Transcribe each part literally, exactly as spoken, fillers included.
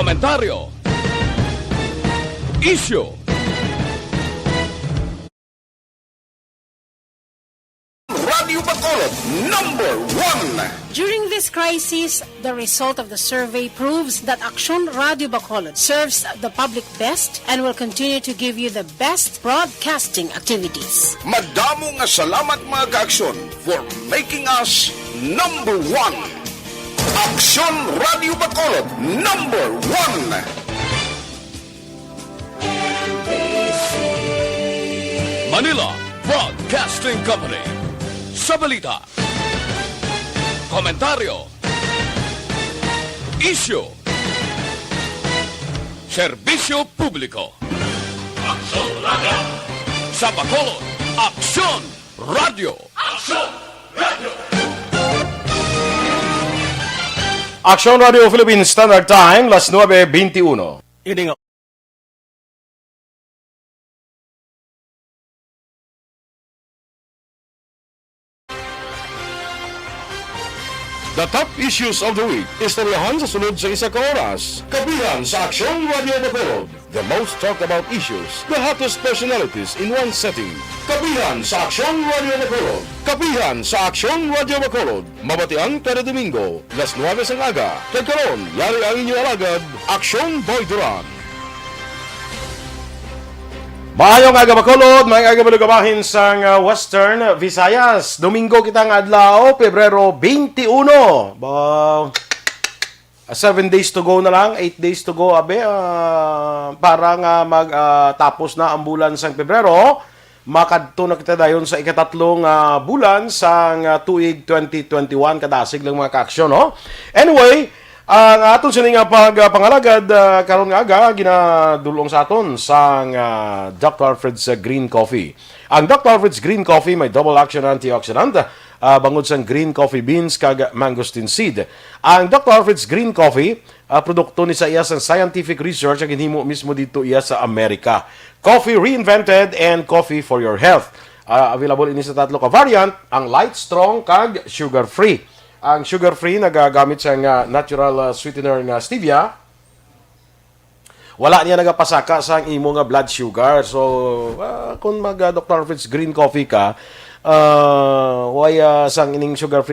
Komentaryo. Issue. Radyo Bacolod, number one. During this crisis, the result of the survey proves that Aksyon Radyo Bacolod serves the public best and will continue to give you the best broadcasting activities. Madamo nga salamat, mga ka-Aksyon, for making us number one. Aksyon Radyo Bacolod, number one. Manila Broadcasting Company. Sa balita, komentaryo, isyu, serbisyo publiko. Aksyon Radyo. Sa Bacolod, Aksyon Radyo. Aksyon Radyo. Aksyon Radyo Philippine Standard Time, las nuebe veintiuno. Ini nga The top issues of the week, istoryahan sa sulod sa isa ka oras. Kapihan sa Aksyon Radio Bacolod. The most talked about issues, the hottest personalities in one setting. Kapihan sa Aksyon Radio Bacolod. Kapihan sa Aksyon Radio Bacolod. Mabatian kada Domingo, las nuebe sang aga. Kag karon, yari ang inyo alagad, Aksyon Boy Duran. Maayong aga, Bacolod. Maayong aga, mga kabahin sang, ah, Western Visayas. Domingo kita nga adlaw, Pebrero twenty-one. Ba, ah, seven days to go na lang, eight days to go, abi, ah, para nga mag, ah, tapos na ang bulan sang Pebrero. Makadto na kita dayon sa ikatatlong, ah, bulan sang, ah, tuig twenty twenty-one. Kadasig lang, mga kaaksyon, no? Anyway, ang aton sini nga pag, ah, pangalagad, ah, karon nga aga, ginadulong sa aton sang, ah, Doctor Alfred's, ah, Green Coffee. Ang Doctor Alfred's Green Coffee may double action antioxidant, ah, bangod sang green coffee beans kag mangosteen seed. Ang Doctor Alfred's Green Coffee, ah, produkto ni sa iya sang scientific research nga ginhimo mismo didto iya sa Amerika. Coffee reinvented and coffee for your health. Ah, available ini sa tatlo ka variant, ang light, strong, kag sugar-free. Ang sugar-free nagagamit sang, ah, natural, ah, sweetener nga stevia. Wala niya nagapasaka sang imo nga blood sugar. So, ah, kung mag, ah, Doctor Alfred's Green Coffee ka, ah, way, ah, sang ining sugar-free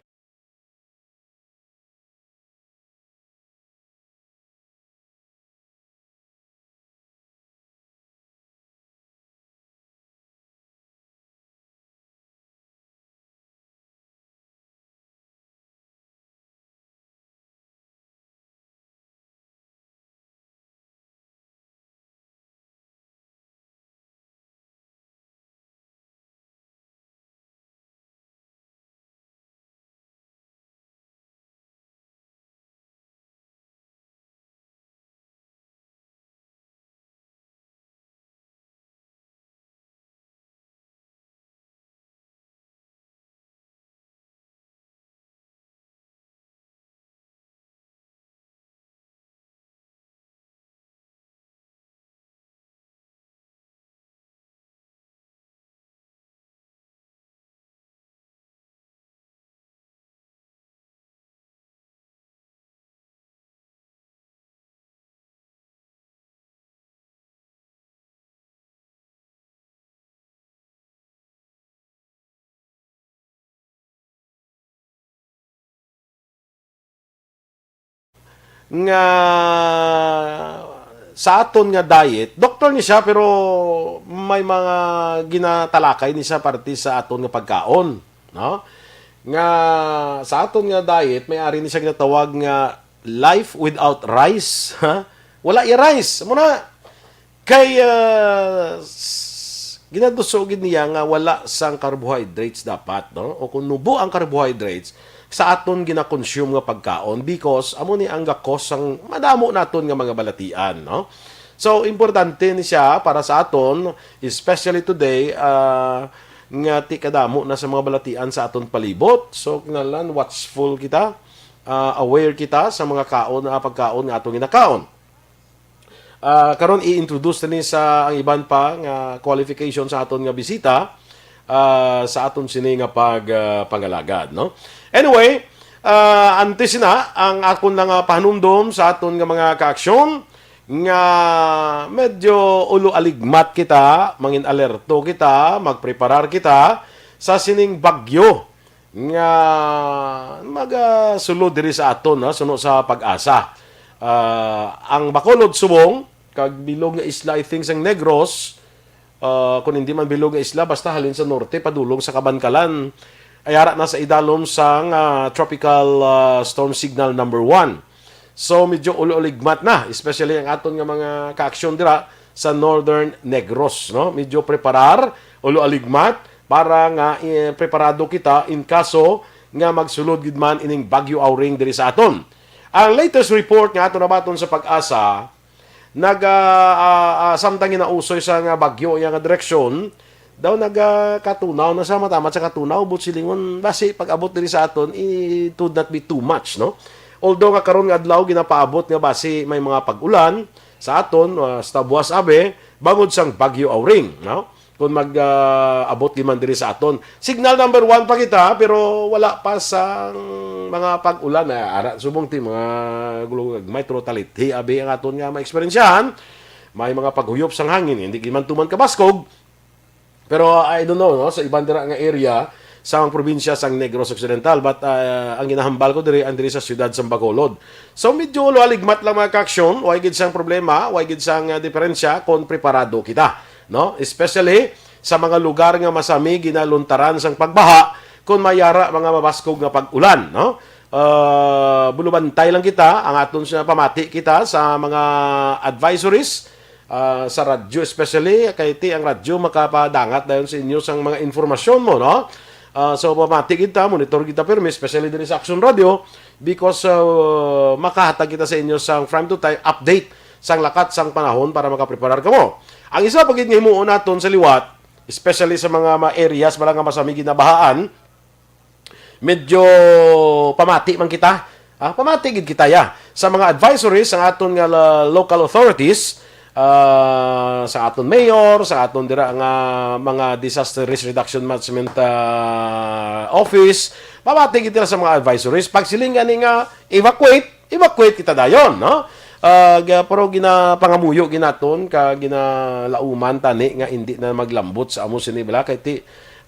nga sa aton nga diet, doktor ni siya, pero may mga ginatalakay ni siya parte sa aton nga pagkaon, no? Nga sa aton nga diet, may ari ni siya ginatawag nga life without rice, ha? Wala ya rice. Amo na, kay, ah, s-, ginaduso gid niya nga wala sang carbohydrates dapat, no? O kung nubo ang carbohydrates sa aton gina-consume nga pagkaon, because amo ni ang ga-cause sang madamo naton nga mga balatian, no? So, importante ni siya para sa aton, especially today, ah, nga ti kadamo na sa mga balatian sa aton palibot. So, kinahanglan watchful kita, ah, aware kita sa mga kaon, ah, pagkaon nga aton ginakaon. Ah, karon i-introduce ni sa ang iban pa nga qualification sa aton nga bisita, ah, sa aton sini nga pag, ah, pangalagad, no? Anyway, Ah, antes na ang akon na nga pahanumdom sa aton nga mga kaaksyon nga medyo ulo aligmat kita, mangin alerto kita, magpreparar kita sa sining bagyo nga magasulod diri sa aton, no, suno sa PAGASA. Ah, ang Bacolod subong kag bilog nga isla, I think, sang Negros, ah, kun hindi man bilog nga isla, basta halin sa norte padulong sa Kabankalan, ay ara na sa idalom sang, ah, tropical, ah, storm signal number one. So medyo ulo-uligmat na, especially ang aton nga mga kaaksyon dira sa Northern Negros, no? Medyo preparar, ulo-aligmat para nga, eh, preparado kita in kaso nga magsulod gid man ining Bagyo Auring diri sa aton. Ang latest report nga aton nabaton sa PAGASA, naga, ah, ah, samtang ginausoy sa nga bagyo iya nga direksyon, daw nagakatunaw na sa matamat sa katunaw, but silingon basi pag-abot diri sa aton, it would not be too much, no? Although nga karon nga adlaw ginapaabot nga basi may mga pag-ulan sa aton, ah, sa tabuas abi bangod sang Bagyo Auring, no? Kung mag, ah, abot gid man diri sa aton. Signal number one pa kita, pero wala pa sang mga pag-ulan. Ah, ara, subong ti mga gulugag, may trotalithi abi ang aton nga maeksperiensyahan. May mga paghuyop sang hangin, hindi gid man tuman kabaskog. Pero I don't know, no, sa iban dira nga area sa probinsya sang Negros Occidental, but, ah, ang ginahambal ko diri, ang diri sa siyudad sa Bacolod. So medyo lualigmat lang, mga kaaksyon, way gid sang problema, way gid sang, ah, diferensya kung preparado kita, no? Especially sa mga lugar nga masami ginaluntaran sang pagbaha kung may ara mga mabaskog nga pag-ulan, no? Ah, bulubantay lang kita, ang aton sa pamati kita sa mga advisories, ah, sa radyo especially, kay ti ang radyo makapadangat dayon sa inyo sang mga informasyon mo, no? Ah, so pamati kita, monitor kita pirmi, especially diri sa Action Radio, because, ah, makahatag kita sa inyo sang prime to time update sang lakat sang panahon para makapreparar kamo. Ang isa pa gid nga himuon naton sa liwat, especially sa mga, mga areas bala nga masami ginabahaan, medyo pamati man kita. Ah, pamati gid kita ya sa mga advisories sang aton nga la-, local authorities, ah, sa aton mayor, sa aton dira nga mga disaster risk reduction management, ah, office. Pamati gid kita sa mga advisories. Pagsiling gani nga evacuate, evacuate kita dayon, no? Ah, ga-, pero ginapangamuyo ginaton ka ginalauman tani nga hindi na maglambot sa amo sini bala kay ti,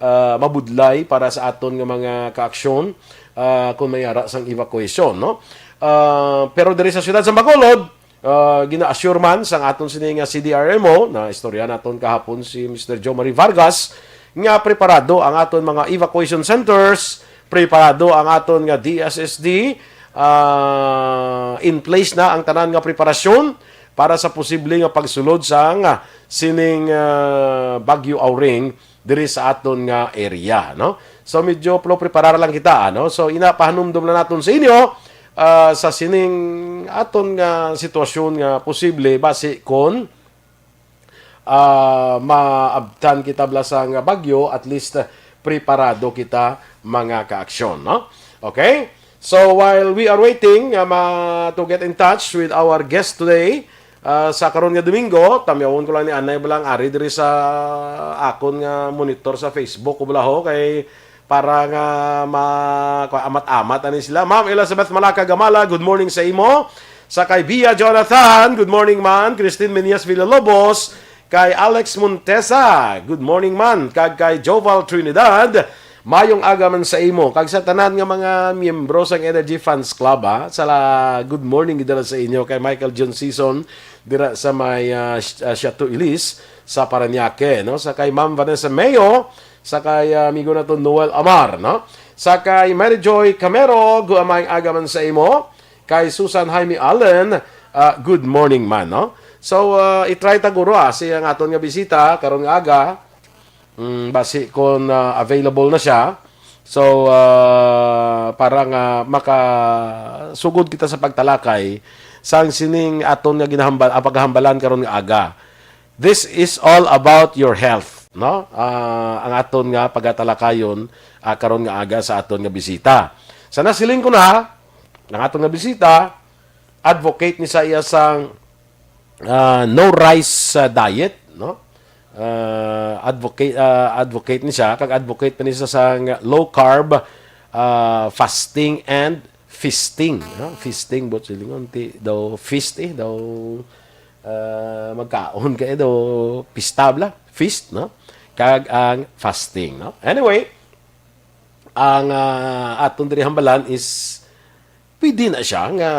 ah, mabudlay para sa aton nga mga kaaksyon, ah, kung may ara sang evacuation, no? Ah, pero diri sa siyudad sa Bacolod, ah, gina-assure man sang aton sini nga C D R M O, na istorya naton kahapon si Mister Joe Marie Vargas, nga preparado ang aton mga evacuation centers, preparado ang aton nga D S S D, ah, in place na ang tanan nga preparasyon para sa posible nga pagsulod sang, ah, sining, ah, Bagyo Auring diri sa aton nga area, no? So medyo pro preparar lang kita, ano? So ina pahanumdom na naton sa inyo, ah, sa sining aton nga sitwasyon nga posible basi kon, ah, maabtan kita bala sang bagyo, at least, ah, preparado kita, mga kaaksyon, no? Okay? So while we are waiting, ah, ma-, to get in touch with our guest today, ah, sa karon nga Domingo, tamyawon ko lang ni anay bala ang ari diri sa akon nga monitor sa Facebook ko bala ho, kay para nga ma-, kwa-, amat-amat ani sila. Ma'am Elizabeth Malaka Gamala, good morning sa imo. Sa kay Bia Jonathan, good morning man. Christine Menias Villalobos, kay Alex Montesa, good morning man. Kag kay Joval Trinidad, mayong aga man sa imo. Kag sa tanan nga mga miyembro sang Energy Fans Club, ha, sa la-, good morning gid dira sa inyo. Kay Michael John Season dira sa may, ah, Sh-, ah, Chateau Elise sa Parañaque, no? Sa kay Ma'am Vanessa Mayo, sa kay, ah, amigo naton Noel Amar, no? Sa kay Mary Joy Camero, mayong aga man sa imo. Kay Susan Jaime Allen, ah, good morning man, no? So, ah, i-try ta guro, ah, si ang aton nga bisita karon nga aga. Mm, basi kon, ah, available na siya. So, ah, para nga makasugod kita sa pagtalakay sang sining aton nga ginahambal-, ah, paghambalan karon nga aga. This is all about your health, no? Ah, ang aton nga pagatalakayon, ah, karon nga aga sa aton nga bisita. Sa nasiling ko na, ang aton nga bisita, advocate ni sa iya sang, ah, no rice, ah, diet, no? Ah, advocate, ah, advocate ni siya, kag advocate pa ni siya sang low carb, ah, fasting and feasting, no? Feasting, buot silingon, ti daw feast, eh, daw, ah, magkaon ka, eh, daw pista bala, feast, no? Kag ang fasting, no? Anyway, ang, ah, aton diri hambalan is pwede na siya nga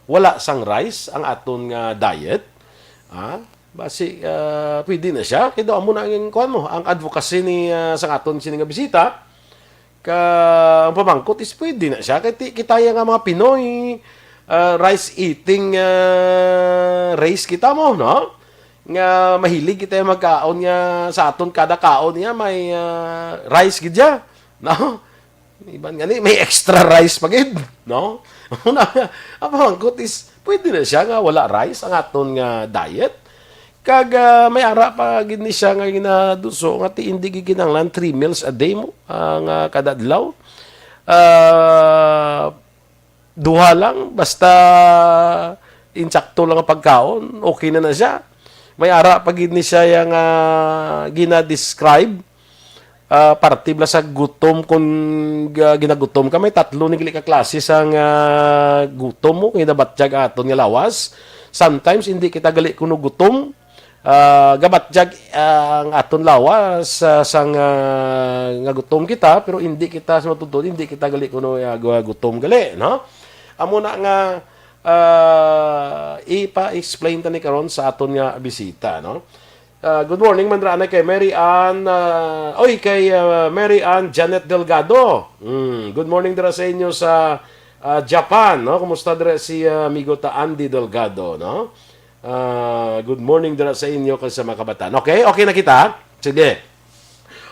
wala sang rice ang aton nga diet. Ah, basi, ah, pwede na siya. Kay daw amo na ang kuwan mo, ang advocacy ni, ah, sang aton sini nga bisita. Ka, ang pamangkot is pwede na siya. Kay ti-, kita ya nga mga Pinoy, ah, rice eating, ah, race kita mo, no? Nga mahilig kita magkaon nga sa aton kada kaon niya may, ah, rice gid siya, no? Iban gani, may extra rice pa gid, no? Una, ang pamangkot is, pwede na siya nga wala rice ang aton nga diet. Kag, ah, may ara pa gid ni siya nga ginaduso nga ti hindi gid kinahanglan three meals a day mo, ah, nga kada adlaw. Ah, duha lang, basta insakto lang ang pagkaon, okay na na siya. May ara pa gid ni siya yang, ah, gina-describe, ah, parte bala sa gutom, kung, ah, ginagutom ka. May tatlo ni gali ka klase sang, ah, gutom mo, kay nabatyag aton nga lawas. Sometimes, hindi kita gali kuno gutom. Ah, gabatyag, ah, ang aton lawas, ah, sang, ah, nga gutom kita, pero hindi kita, sa matuod, hindi kita gali kuno, ah, gu-, gutom gali, no? Amo na nga, ah, ipa-explain ta ni karon sa aton nga bisita, no? Ah, good morning, man ra anay kay Mary Ann, ah, oy, kay, ah, Mary Ann Janet Delgado. Mm, good morning dira sa inyo sa, ah, Japan, no? Kumusta dira si, ah, amigo ta Andy Delgado, no? Ah, good morning dira sa inyo kag sa mga kabataan. Okay? Okay na kita? Sige.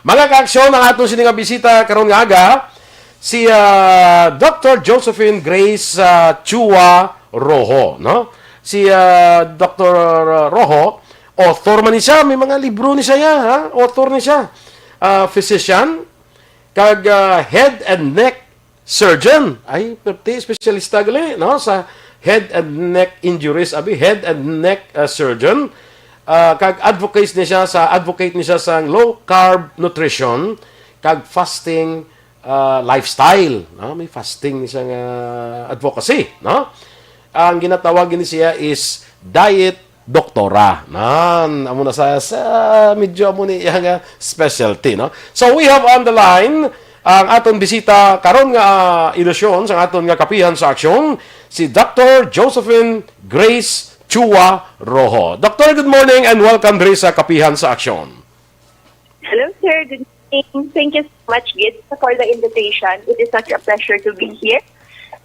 Mga kaaksyon, ang aton sini nga bisita karon nga aga, si, ah, Doctor Josephine Grace, ah, Chua Rojo, no? Si, ah, Doctor Rojo, author man ni siya, may mga libro ni siya, ha? Author ni siya. Ah, physician, kag, ah, head and neck surgeon. Ay, perti, espesyalista gali, no? Sa head and neck injuries, abi, head and neck, uh, surgeon. Uh, kag advocate ni siya sa, advocate ni siya sa low carb nutrition kag fasting, uh, lifestyle, no? May fasting ni siya nga advocacy, no? Ang ginatawag ni siya is diet doktora. Nan, amo na sa, sa medyo amo ni iya nga specialty, no? So, we have on the line ang aton bisita karon nga, ah, edisyon sa aton nga Kapihan sa Aksyon, si Doctor Josephine Grace Chua Rojo. Doctor, good morning and welcome diri sa Kapihan sa Aksyon. Hello, sir. Good morning. Thank you so much, gid, for the invitation. It is such a pleasure to be here.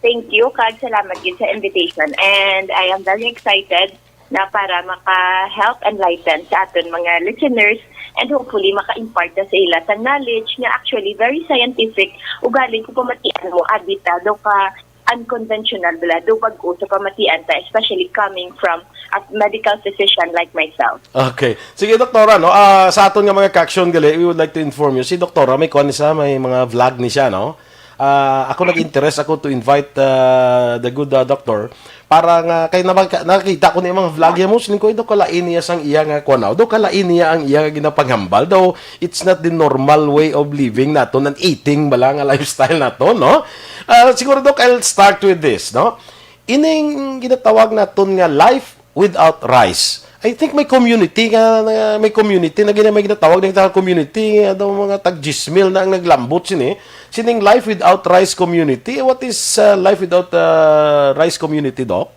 Thank you, kag salamat gid sa invitation. And I am very excited na para maka-help enlighten sa aton mga listeners and hopefully maka-impart na sa ila sang knowledge nga actually very scientific. Ugaling kung pamatian mo, abi ta, daw ka unconventional bala, daw bag-o sa pamatian ta, especially coming from a medical physician like myself. Okay. Sige, Doktora, no? Ah, sa aton nga mga kaaksyon gali, we would like to inform you, si Doktora, may kuwan ni siya, may mga vlog ni siya, no? Ah, ako nag-interest ako to invite, ah, the good, ah, doctor para nga kay nabag-, nakita ko ni mga vlog niya mo, siling ko, "Daw kalain niya sang iya nga kuwan, daw kalain niya ang iya nga ginapanghambal, daw it's not the normal way of living naton, an eating bala nga lifestyle naton, no?" Ah, siguro, Doc, I'll start with this, no? Ining ginatawag naton nga life without rice. I think may community nga, nga may community na gina-, may ginatawag na kita community, nga daw mga tag diyes mil na ang naglambot sini. Sining life without rice community. What is, uh, life without, uh, rice community, Doc?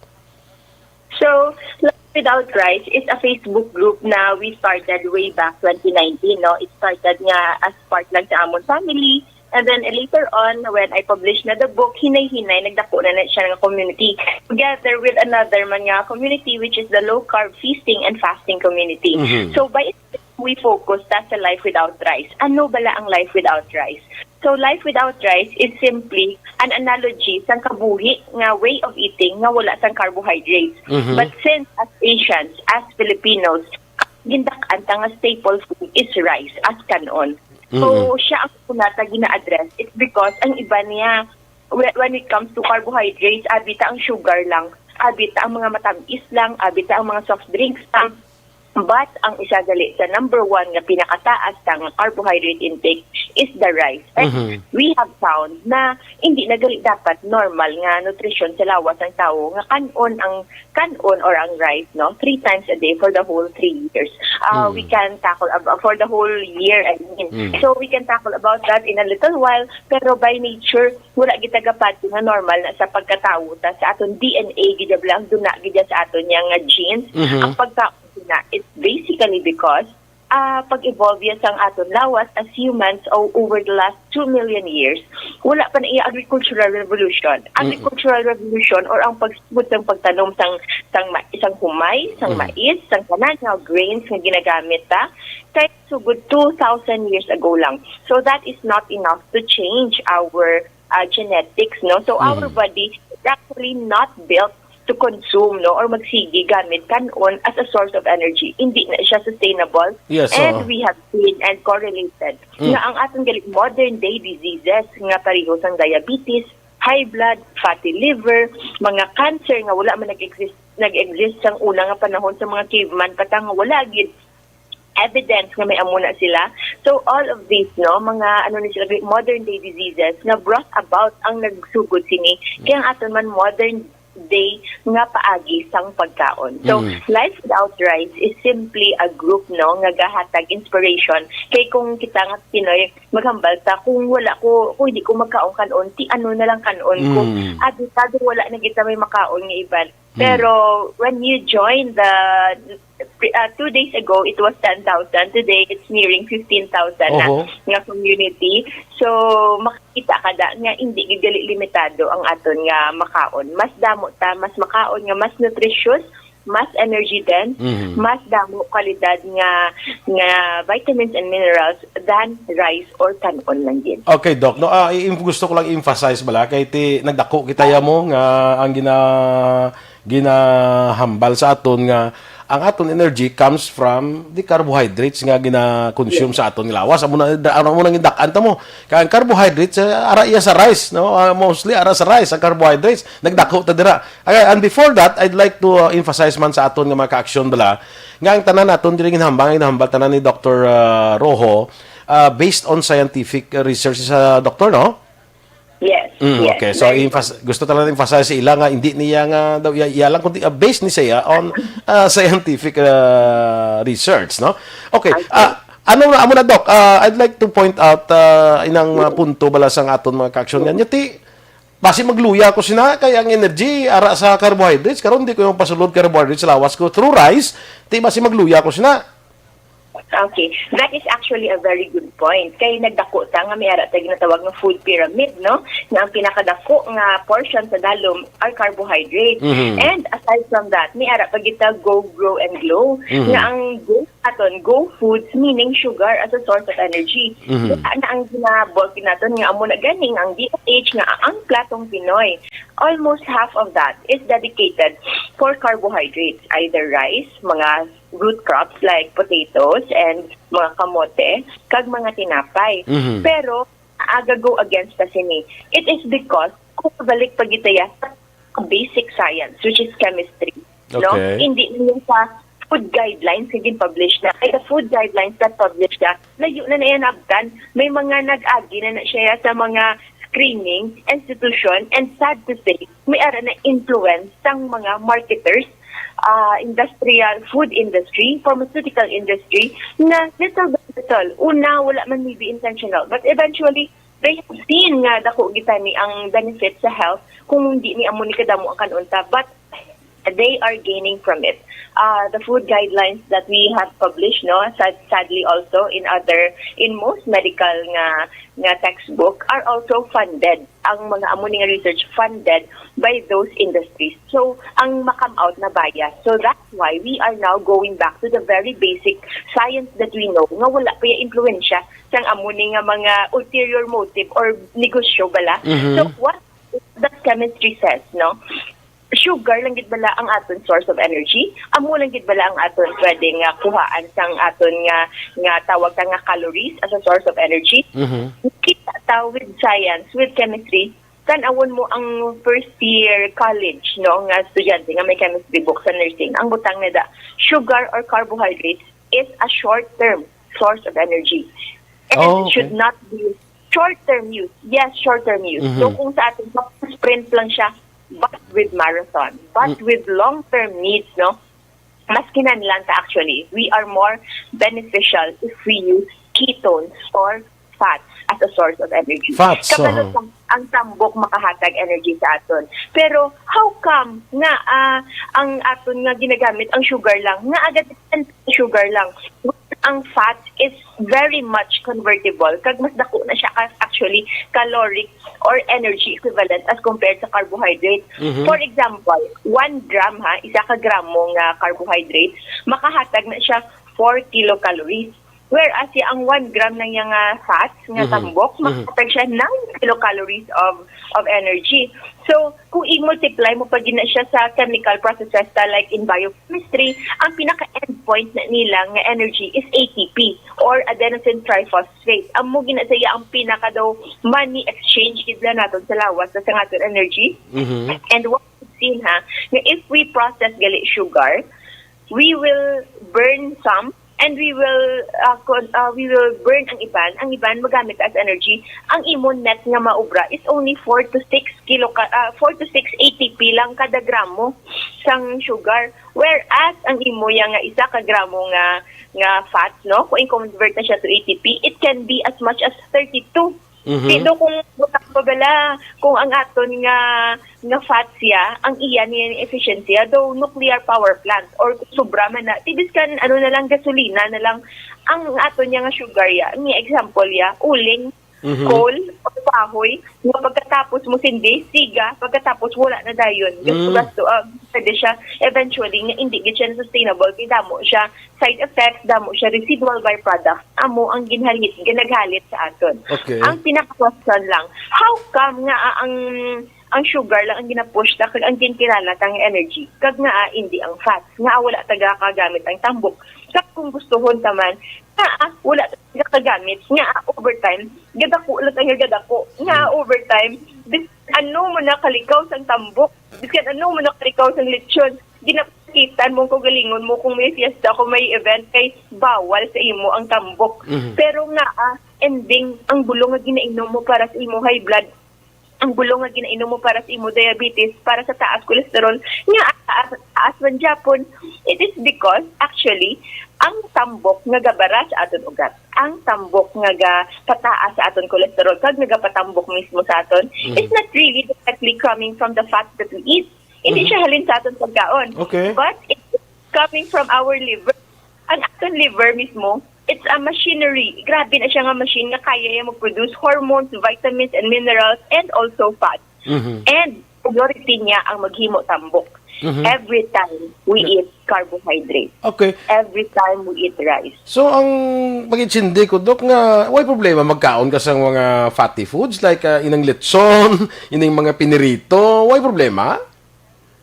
So, Life Without Rice is a Facebook group na we started way back twenty nineteen, no? It started nga as part lang sa amon family. And then, eh, later on, when I published na the book, hinay-hinay, nagdako na na siya nga community. Together with another man nga community, which is the low-carb feasting and fasting community. Mhm. So, by we focus ta sa life without rice. Ano bala ang life without rice? So, life without rice is simply an analogy sang kabuhi nga way of eating nga wala sang carbohydrates. Mhm. But since as Asians, as Filipinos, gindak-an ta nga staple food is rice as kanon. So, Mm-mm. siya ang una ta gina-address. It's because ang iba niya, whe-, when it comes to carbohydrates, abi ta ang sugar lang, abi ta ang mga matamis lang, abi ta ang mga soft drinks lang. But ang isa gali sa number one nga pinakataas sang carbohydrate intake is the rice. And Mhm. we have found na hindi na gali dapat normal nga nutrisyon sa lawas sang tawo nga kan-on ang kan-on or ang rice, no, three times a day for the whole three years. Uh, Mm. We can tackle ab- for the whole year, I mean. Mm. So we can tackle about that in a little while. Pero by nature, wala kita gapati nga normal na sa pagkatawo ta, sa aton D N A gid bala, ang duna gid sa aton yang nga genes. Mhm. Ang pagkaon na, it's basically because ah, pag-evolve ya sang aton lawas as humans o over the last two million years, wala pa na iya agricultural revolution. Mm-mm. Agricultural revolution or ang pagsugod sang pagtanom sang sang ma- sang humay, sang Mm. mais, sang tanan nga grains nga ginagamit ta kay sugod two thousand years ago lang. So that is not enough to change our uh, genetics, no? So our Mm. body is actually not built to consume, no, or magsigi gamit kan-on as a source of energy. Hindi na siya sustainable. Yes, And oo. we have seen and correlated Mm. nga ang aton gali modern day diseases nga pareho sang diabetes, high blood, fatty liver, mga cancer nga wala man nag-exist nag-exist sang una nga panahon sa mga caveman, patang wala gid evidence nga may amo na sila. So all of these, no, mga ano ni sila, modern day diseases nga brought about ang nagsugod sini kay ang aton man modern day nga paagi sang pagkaon. So Mm. life without rice is simply a group, no, nga gahatag inspiration kay kung kita nga Pinoy maghambal ta kung wala ko kung hindi ko magkaon kanon ti ano na lang kanon ko. Mm. Adi ta wala na kita may makaon nga iban. Mm. Pero when you join the uh, two days ago, it was ten thousand. Today, it's nearing fifteen thousand na Oho. nga community. So, makita ka da nga hindi gid gali limitado ang aton nga makaon. Mas damo ta, mas makaon nga mas nutritious, mas energy dense, Mhm. mas damo kalidad nga nga vitamins and minerals than rice or kanon lang gid. Okay, Doc. No, ah, i- gusto ko lang emphasize bala kay ti nagdako kita ya mo nga ang gina ginahambal sa aton nga ang aton energy comes from the carbohydrates nga gina-consume Yes. sa aton nga lawas. Amo na, amo nang indak-an ta mo. Kay ang carbohydrates, eh, ara iya sa rice, no? Ah, mostly ara sa rice ang carbohydrates. Nagdako ta dira. Okay, and before that, I'd like to, uh, emphasize man sa aton nga mga ka-aksyon bala nga ang tanan naton diri ginhambal, ginhambal tanan ni Doctor, uh, Rojo, uh, based on scientific, uh, research sa doktor, no? Yes, Mm, yes. okay. So, Very emphas- gusto talaga emphasize sa ila nga hindi niya nga daw iya, iya lang, kundi, ah, based ni siya on, ah, scientific, ah, research, no? Okay. Okay. Ah, ano na, amo na, Doc? Ah, I'd like to point out, ah, inang mga punto bala sang aton mga ka-aksyon nga. Nya ti, basi magluya ko sina kay ang energy ara sa carbohydrates. Karon di ko yung pasulod carbohydrates sa lawas ko through rice. Ti basi magluya ko sina. Okay, that is actually a very good point. Kay nagdako ta nga may ara ta ginatawag nga food pyramid, no? Nga ang pinakadako nga portion sa dalom are carbohydrates. Mhm. And aside from that, may ara pa kita go, grow, and glow. Mhm. Nga ang go aton, go foods, meaning sugar as a source of energy. Mhm. Kaya na ang ginabog naton nga amo na ganing ang D H nga ang platong Pinoy. Almost half of that is dedicated for carbohydrates, either rice, mga root crops like potatoes and mga kamote, kag mga tinapay. Mhm. Pero aga go against ta sini. It is because kung balik pa gid ta ya sa basic science, which is chemistry, no? Okay. Hindi niya sa food guidelines nga gin-publish na. Kay the food guidelines that publish na, layo na na yan nabtan. May mga nag-agi na na siya sa mga screening institution, and sad to say, may ara na influence sang mga marketers, ah, industrial, food industry, pharmaceutical industry, na little by little, una, wala man maybe intentional, but eventually, they have seen nga dako gid tani ang benefit sa health kung hindi ni amo ni kadamo ang kanunta, but they are gaining from it. Uh, the food guidelines that we have published, no, sad, sadly also in other, in most medical nga nga textbook are also funded. Ang mga amo ni nga research funded by those industries. So, ang ma-come out na bias. So, that's why we are now going back to the very basic science that we know nga wala pa yung impluwensya sang amo ni nga mga ulterior motive or negosyo bala. Mhm. So, what does chemistry says, no? Sugar lang gid bala ang aton source of energy? Amo lang gid bala ang aton pwede nga kuhaan sang aton nga, nga tawag ta nga calories as a source of energy? Mhm. Kita ta with science, with chemistry, Tan-awon mo ang first year college, no, nga estudyante nga may chemistry book sa nursing. Ang butang na da, sugar or carbohydrates is a short-term source of energy. And Oh, it should okay. not be short-term use. Yes, short-term use. Mhm. So kung sa atin, sprint lang siya, but with marathon, but Mm. with long-term needs, no, mas kinahanglan ta actually. We are more beneficial if we use ketones or fats as a source of energy. Fats, Kabalo uh-huh. Ang, ang tambok makahatag energy sa aton. Pero how come nga ah, ang aton nga ginagamit ang sugar lang? Nga agad sugar lang. Ang fat is very much convertible. Kag mas dako na siya ka- actually caloric or energy equivalent as compared sa carbohydrate. Mhm. For example, one gram ha, isa ka gramo nga carbohydrate, makahatag na siya four kilocalories. Whereas ya ang one gram na niya nga fats, nga Mhm. tambok, Mhm. makahatag siya nine kilocalories of of energy. So, kung i-multiply mo pa gina siya sa chemical processes ta, like in biochemistry, ang pinaka-endpoint na nila nga energy is A T P or adenosine triphosphate. Amo gina siya ang pinaka daw money exchange gid lang naton sa lawas sa, sa aton energy. Mhm. And what we've seen ha, nga if we process gali sugar, we will burn some and we will uh, con- uh, we will burn ang iban. Ang iban magamit as energy. Ang imo net nga maubra is only four to six kilo ka, uh, four to six A T P lang kada gramo sang sugar. Whereas ang imo ya nga isa ka gramo nga nga fats, no, kung i-convert na siya to A T P, it can be as much as thirty-two. Mhm. Pero kung butang mo bala, kung ang aton nga nga fats ya, ang iya niya efficiency ya, daw nuclear power plant or kung sobra man na, tibis kan ano na lang, gasolina na lang ang aton niya nga sugar ya. Ang example ya, uling, Mhm. coal, o kahoy, nga pagkatapos mo sindi, siga, pagkatapos wala na dayon. Gasto, Mm. gasto, ah, pwede siya eventually nga hindi gid siya sustainable, kay damo siya side effects, damo siya residual byproducts, amo ang ginhalit, ginaghalit sa aton. Okay. Ang pinaka-question lang, how come nga ah, ang ang sugar lang ang ginapush ta kag ang ginkilala ta nga energy, kag nga ah, hindi ang fats, nga ah, wala ta gakagamit ang tambok? Kag kung gustuhon ta man, nga ah, wala ta gakagamit, nga ah, over time gadako lang ang gadako, nga ah, over time bis ano mo na kalikaw sang tambok, biskan ano mo na kalikaw sang lechon, ginapakitan mo ang kaugalingon mo kung may fiesta, kung may event, kay bawal sa imo ang tambok. Mhm. Pero nga ah, ending ang bulong nga ginainom mo para sa imo high blood, ang bulong nga ginainom mo para sa imo diabetes, para sa taas cholesterol, nga taas, taas man gyapon. It is because actually ang tambok nga gabara sa aton ugat, ang tambok nga gapataas sa aton cholesterol kag nagapatambok mismo sa aton, Mhm. is not really directly coming from the fats that we eat. Hindi Mhm. siya halin sa aton pagkaon. Okay. But it's coming from our liver. Ang aton liver mismo, it's a machinery. Grabe na siya nga machine nga kaya niya mag-produce hormones, vitamins, and minerals, and also fats. Mhm. And priority niya ang maghimo tambok. Mhm. Every time we Na- eat carbohydrate. Okay. Every time we eat rice. So, ang pag-intindi ko, Dok, nga way problema magkaon ka sa mga fatty foods like ah, inang lechon, ining mga pinirito, way problema?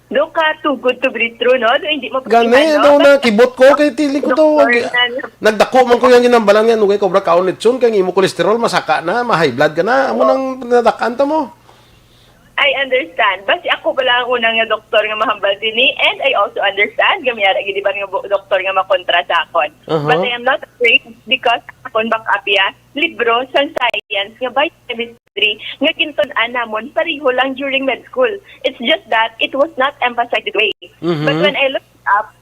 Do ka too good to be true, no? Do hindi mo Gani, pagkita, no? Daw na kibot ko kay tili ko daw. Doktor na, no? Nagdako man ko yung ginambalan nga, nugay ko bra kaon lechon, kay ang imo cholesterol masaka na, ma-high blood ka na. Amo nang nadakan ta mo. I understand. Basi ako pala ang una nga doktor nga mahambal dini, and I also understand nga may ara gid iban nga bu- doktor nga makontra sa akon. Aha. But I am not afraid because akon backup ya libro sang science nga biochemistry nga gintun-an namon pareho lang during med school. It's just that it was not emphasized that way. Mhm. But when I looked up,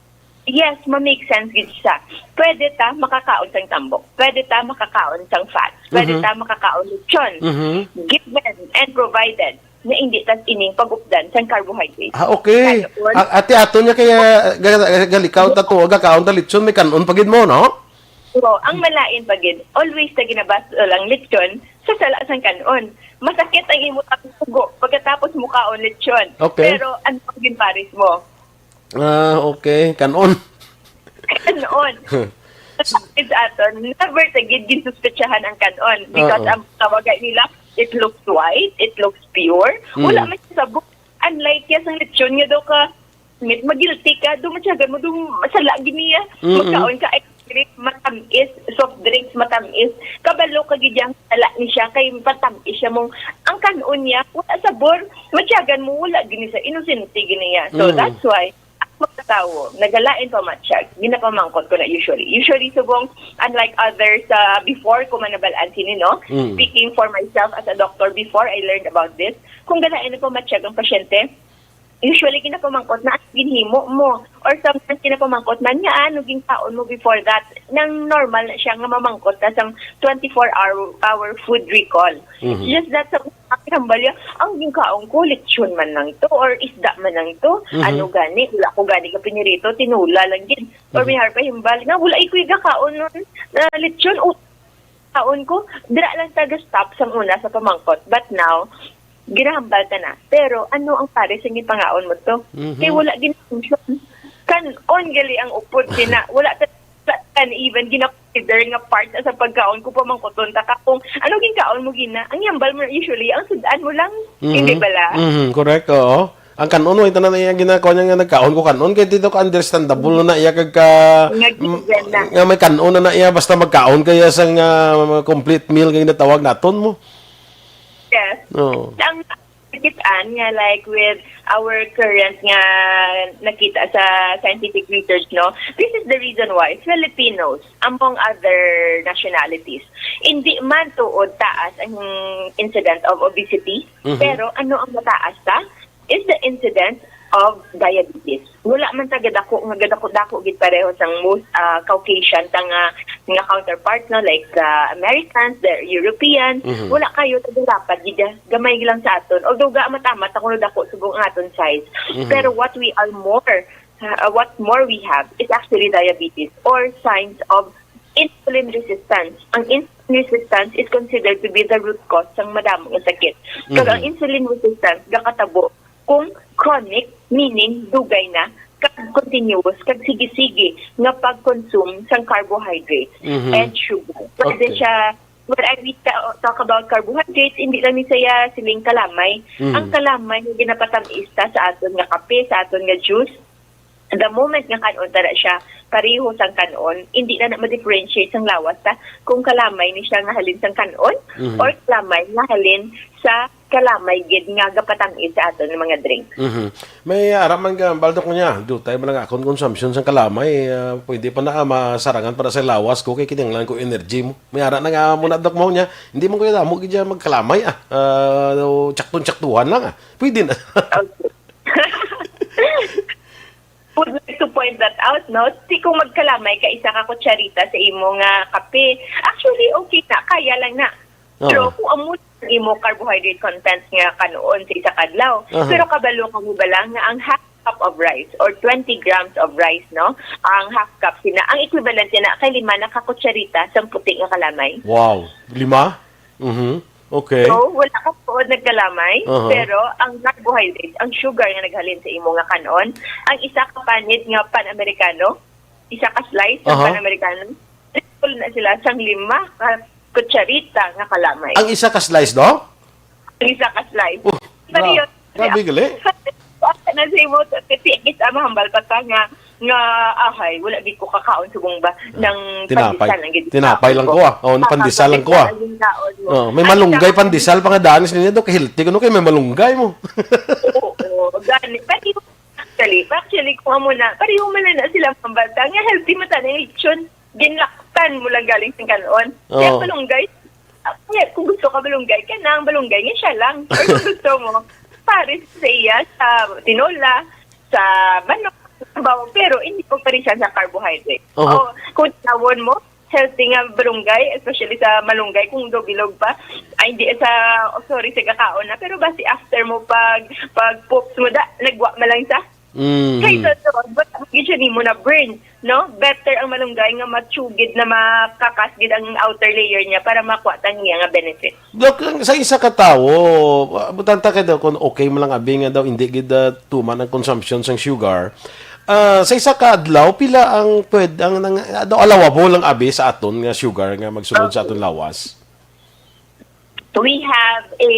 yes, ma-make sense gid siya. Pwede ta makakaon sang tambok. Pwede ta makakaon sang fats. Pwede Mhm. ta makakaon lechon. Mhm. Given and provided na hindi tas ining pag-updan sang carbohydrates. Ah, okay. Kanon. A- ate, ato niya kaya ga- ga- galikaw ta to, gakaon ta lechon, may kanon pa gid mo, no? Oo, ang malain pa gid, always ta ginabasol ang lechon sa sala sang kanon. Masakit ang imo tapos sugo pagkatapos mo kaon lechon. Okay. Pero ano ang ginpares mo? Ah, okay. Kanon. Kanon. Sa aton, never ta gid ginsuspetsahan ang kanon because Oo. ang tawagay nila, it looks white, it looks pure. Mm. Wala man siya sabor. Unlike ya sang lechon nga daw ka, mit magilty ka, do matsyagan mo, do masala gid niya. Mm-mm. Magkaon ka, ay, matamis, soft drinks matamis. Kabalo ka gid yang dala ni siya kay matamis siya mong ang kanon niya, wala sabor. Matyagan mo, wala gini sa inosente gini niya. So, Mm. that's why, ang mga tawo, nagalain pa matsyag, ginapamangkot ko na usually. Usually, subong, unlike others, sa before ko man nabalaan sini, no? Mm. Speaking for myself as a doctor before, I learned about this. Kung galain na pamatsyag ang pasyente, usually ginapamangkot na ano ginhimo mo. Or sometimes ginapamangkot man nga ano ginkaon mo before that. Nang normal na siya nga mamangkot ka sang twenty-four hour, hour food recall. Mhm. It's just that sa mga kinambal niya, ang ginkaon ko, lechon man lang to, or isda man lang to. Mhm. Ano gani, wala ko gani ka pinirito, tinula lang gid. Or Mhm. may harpa himbal nga, wala ikoy gakaon nun na lechon. O, kaon ko, dira lang taga stop sang una sa pamangkot. But now, ginahambal ta na. Pero ano ang pare sa ginpangaon mo to? Mhm. Kay wala gid function. Kanon gali ang upod sina. Wala ta can even gina-consider nga part sa pagkaon ko pamangkuton ta ka kung ano ginkaon mo gina. Ang yambal mo usually, ang sudan mo lang. Mhm. Hindi bala? Mhm, correct, oo. Ang kanon, way tanan na iya ginakaon niya nga nagkaon ko kanon, kay dito ka understandable na na iya kag ka, Nga given na. nga may kanon na na iya, basta magkaon kaya sa nga complete meal nga ginatawag naton mo. Yes. Oo. Ang kitaan nga, like, with our current nga nakita sa scientific research, no, this is the reason why Filipinos, among other nationalities, hindi man tuod taas ang incident of obesity, Mhm. pero ano ang mataas ta is the incident of diabetes. Wala man ta gadako nga gadako-dako gid pareho sang most, ah, Caucasian ta nga, nga counterparts, no, like, ah, Americans, the Europeans. Mhm. Wala kayo tagalapad gid, gamay lang sa aton. Although ga matamat ako dako subong ang aton size. Mhm. Pero what we are more, ah, what more we have is actually diabetes or signs of insulin resistance. Ang insulin resistance is considered to be the root cause sang madamo nga sakit. Kag ang Mhm. insulin resistance gakatabo kung chronic, meaning dugay na, kag continuous, kag sige-sige nga pag-consume sang carbohydrates Mhm. and sugar. Pwede Okay. siya, when I we ta-, talk about carbohydrates, hindi lang ni saya siling kalamay. Mhm. Ang kalamay nga ginapatamis ta sa aton nga kape, sa aton nga juice, the moment nga kanon ta na siya, pareho sang kanon, hindi na na ma-differentiate sang lawas ta kung kalamay ni siya nga halin sang kanon Mhm. or kalamay nga halin sa kalamay gid nga gapatamis sa aton nga mga drinks. Mhm. May ara man ka, baldok niya, dutay man ang akon consumption sang kalamay, ah, pwede pa na, ah, masarangan para sa lawas ko, kay kinahanglan ko energy mo. May ara na nga mo na, Dok, mo niya, hindi man ko yung damo gid dyan magkalamay, ah. Ah, tsakton-tsaktuhan lang, ah. Pwede na. Okay. Would like to point that out, no? Di kung magkalamay ka, isa ka kutsarita sa imo nga kape. Actually, okay na. Kaya lang na. Oo. Pero kung amo ang imo carbohydrate content nga kanon sa isa ka adlaw, Aha. pero kabalo ka mo ba lang nga ang half cup of rice or twenty grams of rice, no? Ang half cup sina, ang equivalent niya na kay lima na ka kutsarita sa puti nga kalamay. Wow. Lima? Mhm. Okay. So, wala ka tuod nagkalamay, Aha. pero ang carbohydrates, ang sugar nga naghalin sa imo nga kanon, ang isa ka panit nga pan-Amerikano, isa ka slice ng Aha. pan-Amerikano, triple na sila sang lima ka kutsarita nga kalamay. Ang isa ka slice, no? Ang isa ka slice. Oh, Pero gra-, yun, grabe gali. Wala na sa imo, titi, kita mahambal pa ta nga, nga, ahay, wala gid ko kakaon subong ba ng Tinapay. pandesal lang gid. Tinapay lang ko, ah. Oh, pandesal lang ko, ah. Pandesal ang kaon mo. Oh, may Ang malunggay, isa ka pandesal pa nga danis ninyo, Dok, healthy kuno kay may malunggay mo. Oo, oo, gani. Pero yung, actually, actually, kung amo na, pareho man na sila mahambal ta nga healthy man ta na yung lechon. Ginlaktan mo lang galing sa kanon. Kaya Oo. malunggay, Ah, kaya kung gusto ka malunggay, ka na ang malunggay nga siya lang. Or kung gusto mo, pares sa iya sa tinola, sa manok, sa bawang, pero hindi ko pa rin siya sa carbohydrate. Oho. O, kung tawon mo, healthy nga malunggay, especially sa malunggay, kung daw bilog pa, ay hindi, sa, oh, sorry, sa kakaon na, pero basi after mo pag, pag poops mo, da, nagwa man lang sa Mm. Kay sa sunod, but ang gid siya nimo na burn, no? Better ang malunggay nga matsugid na makakas gid ang outer layer niya para makuha ta niya nga benefit. Dok, ang sa isa ka tawo, ah, butang ta kay daw kung okay man lang abi nga daw hindi gid, ah, tuman ang consumption sang sugar. Ah, sa isa ka adlaw, pila ang pwed-, ang nang, ah, daw allowable lang abi sa aton nga sugar nga magsulod sa Okay. aton lawas? We have a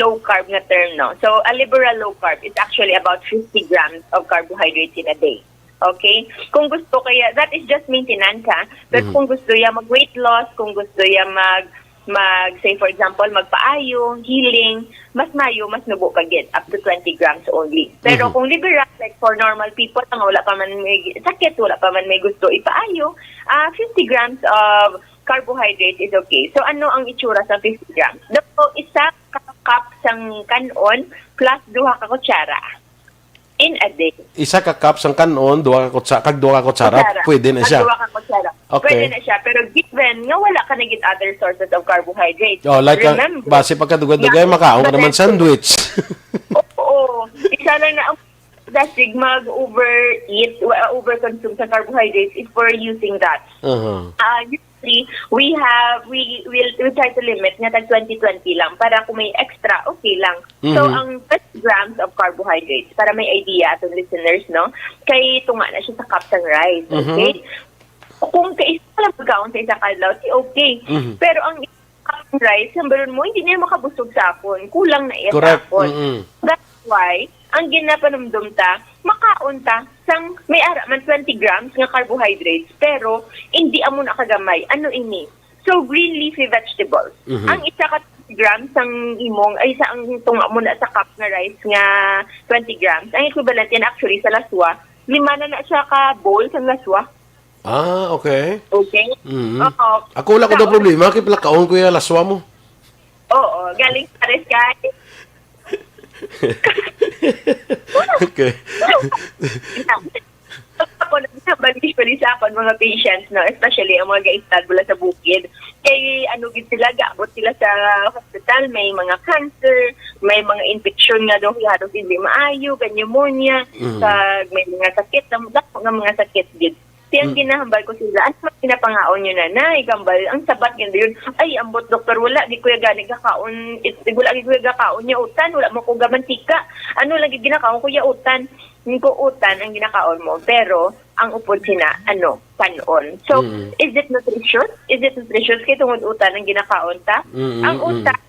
low carb nga term, no? So, a liberal low carb is actually about fifty grams of carbohydrates in a day. Okay? Kung gusto kaya, that is just maintenance, ha? But Mhm. kung gusto ya mag-weight loss, kung gusto ya mag, mag, say for example, magpaayo, healing, mas mayo, mas nubo pa gid, up to twenty grams only. Pero Mhm. kung liberal, like for normal people, nga wala pa man may sakit, wala pa man may gusto ipaayo, ah, fifty grams of carbohydrate is okay. So, ano ang itsura sa fifty grams? Daw, isa ka cup sang kan-on plus duha ka kutsara in a day. Isa ka cup sang kan-on, duha ka kutsa-, kag duha ka kutsara, Kutsara. pwede na Kag siya. duha ka kutsara. Okay. Pwede na siya. Pero given nga wala ka na gid other sources of carbohydrate, Oh, like, ah, remember, basi pagkadugay-dugay, yeah, makaon ka naman basta sandwich. Oo. Isa lang na ang dasig mag-overeat, uh, overconsume sa carbohydrates is for using that. Uh-huh. Ah, usually, we have, we will, we try to limit nga tag twenty twenty lang para kung may extra, okay lang. So, Mhm. ang thirty grams of carbohydrates, para may idea atong listeners, no? Kay tunga na siya sa cup sang rice, Mhm. okay? Kung kaisa lang pagkaon sa isa ka adlaw, di okay. Mhm. Pero ang cup sang rice, sambaron mo, hindi na makabusog sa akon. Kulang na iya sa Correct. akon. Mm-mm. That's why, ang ginapanumdum ta, makaon ta sang may ara man twenty grams nga carbohydrates, pero hindi amo na kagamay. Ano ini? So, green leafy vegetables. Mhm. Ang isa ka grams sang imong, ay, sa ang tunga mo na sa cup nga rice nga twenty grams, ang equivalent yan actually sa laswa, lima na na siya ka bowl sang laswa. Ah, okay. Okay? Mhm. Oo. Ako wala ko daw Sa problema, kay palakaon ko yung laswa mo. Oo, galing sa pares kay. Okay. Ako na, usually sa akon mga patients, no, especially ang mga gaistan mula sa bukid. Kay ano gid sila, gaabot sila sa hospital, may mga cancer, may mga infection nga daw halos hindi maayo, kag pneumonia, Mm. kag may mga sakit, ang dako nga mga sakit gid. Kaya ang Mm. ginahambal ko sila, "Ano man ginapangaon nyo, nanay?" Kambal, ang sabat gid yun, "Ay, ambot, doktor, wala gid kuya gani gakaon, it, wala gid kuya gakaon niya utan, wala mo ko gamantika. Ano lagi ginakaon kuya utan?" Yung ko utan ang ginakaon mo, pero ang upod sina, ano, kanon. So, Mm. is it nutritious? Is it nutritious kay tungod utan ang ginakaon ta? Mm, Ang mm. utan,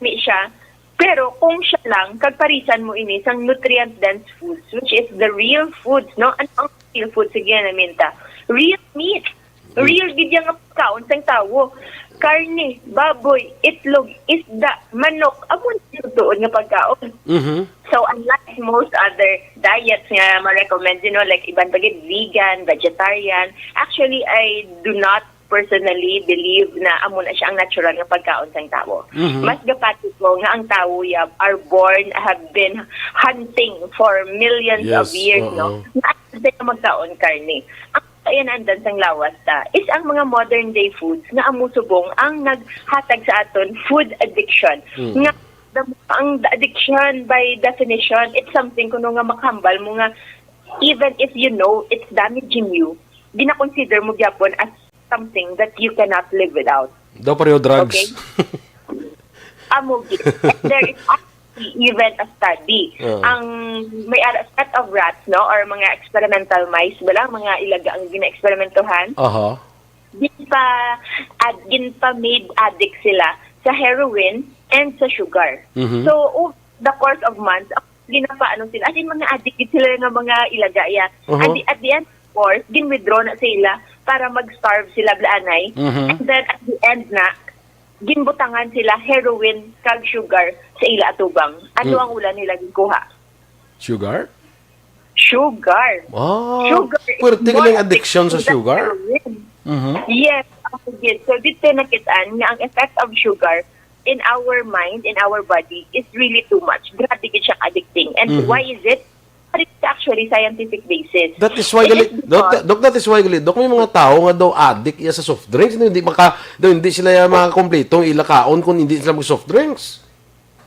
mi siya. Pero kung siya lang, kagparisan mo ini sang nutrient-dense foods, which is the real foods, no? Ano ang real food? Sige, naminta. Real meat. Mm. Real gid yang pagkaon sang tawo. Karne, baboy, itlog, isda, manok, amo na yung tuod nga pagkaon. Mhm. So, unlike most other diets nga ma-recommend, you know, like iban pa gid, vegan, vegetarian, actually, I do not personally believe na amo na siya ang natural nga pagkaon sang tawo. Mhm. Mas gapati ko nga ang tawo ya are born, have been hunting for millions of Yes, years, oo. no? Nga asa na magkaon karne. Ang kayanandan sang lawas ta is ang mga modern day foods nga amo subong ang naghatag sa aton food addiction. Mm. Nga the, ang addiction by definition, it's something kuno nga makahambal mo nga even if you know it's damaging you, gina-consider mo gyapon as something that you cannot live without. Daw pareho drugs. Okay? Amo gid. There is actually even a study. Oo. Ang may ara set of rats, no, or mga experimental mice, wala, mga ilaga ang gina-eksperimentohan. Aha. Ginpa, ad, ginpa-made addict sila sa heroin and sa sugar. Mhm. So, over the course of months, ang ginapaano sila, as in, mga addict gid sila nga mga ilaga ya. Mhm. At the, at the end, of course, gin-withdraw na sila para mag-starve sila, balaanay. Mhm. And then, at the end na, ginbutangan sila heroin kag sugar sa ila atubang. Ano Mm. ang ula nila ginkuha? Sugar? Sugar. Ah, Sugar is puwerte more galing addiction sa addictive than sugar? heroin. Mhm. Yes, ang gid. So, dito nakit-an nga ang effect of sugar in our mind, in our body, is really too much. Grabe gid siya ka-addicting. And Mhm. why is it? There is actually scientific basis. That is why It gali-, is Doc, because Doc, that is why gali, Doc, may mga tao nga daw addict iya sa soft drinks, hindi maka-, daw hindi sila makakompleto ang ila kaon kung hindi sila mag soft drinks.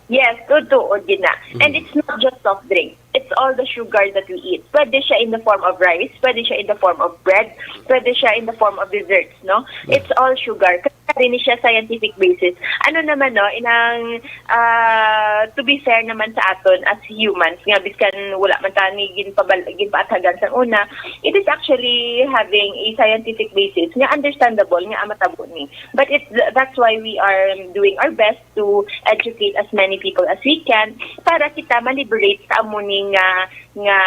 Yes, totoo din na. And Mm. it's not just soft drink. It's all the sugar that we eat. Pwede siya in the form of rice, pwede siya in the form of bread, pwede siya in the form of desserts, no? Mm. It's all sugar. Kaya rin siya scientific basis. Ano naman, no, inang, ah, to be fair naman sa aton as humans, nga biskan wala man ta ni ginpabal-, ginpaathagan sa una, it is actually having a scientific basis nga understandable nga ang matabo ni. But it, that's why we are doing our best to educate as many people as we can para kita ma-liberate sa amo ni nga, nga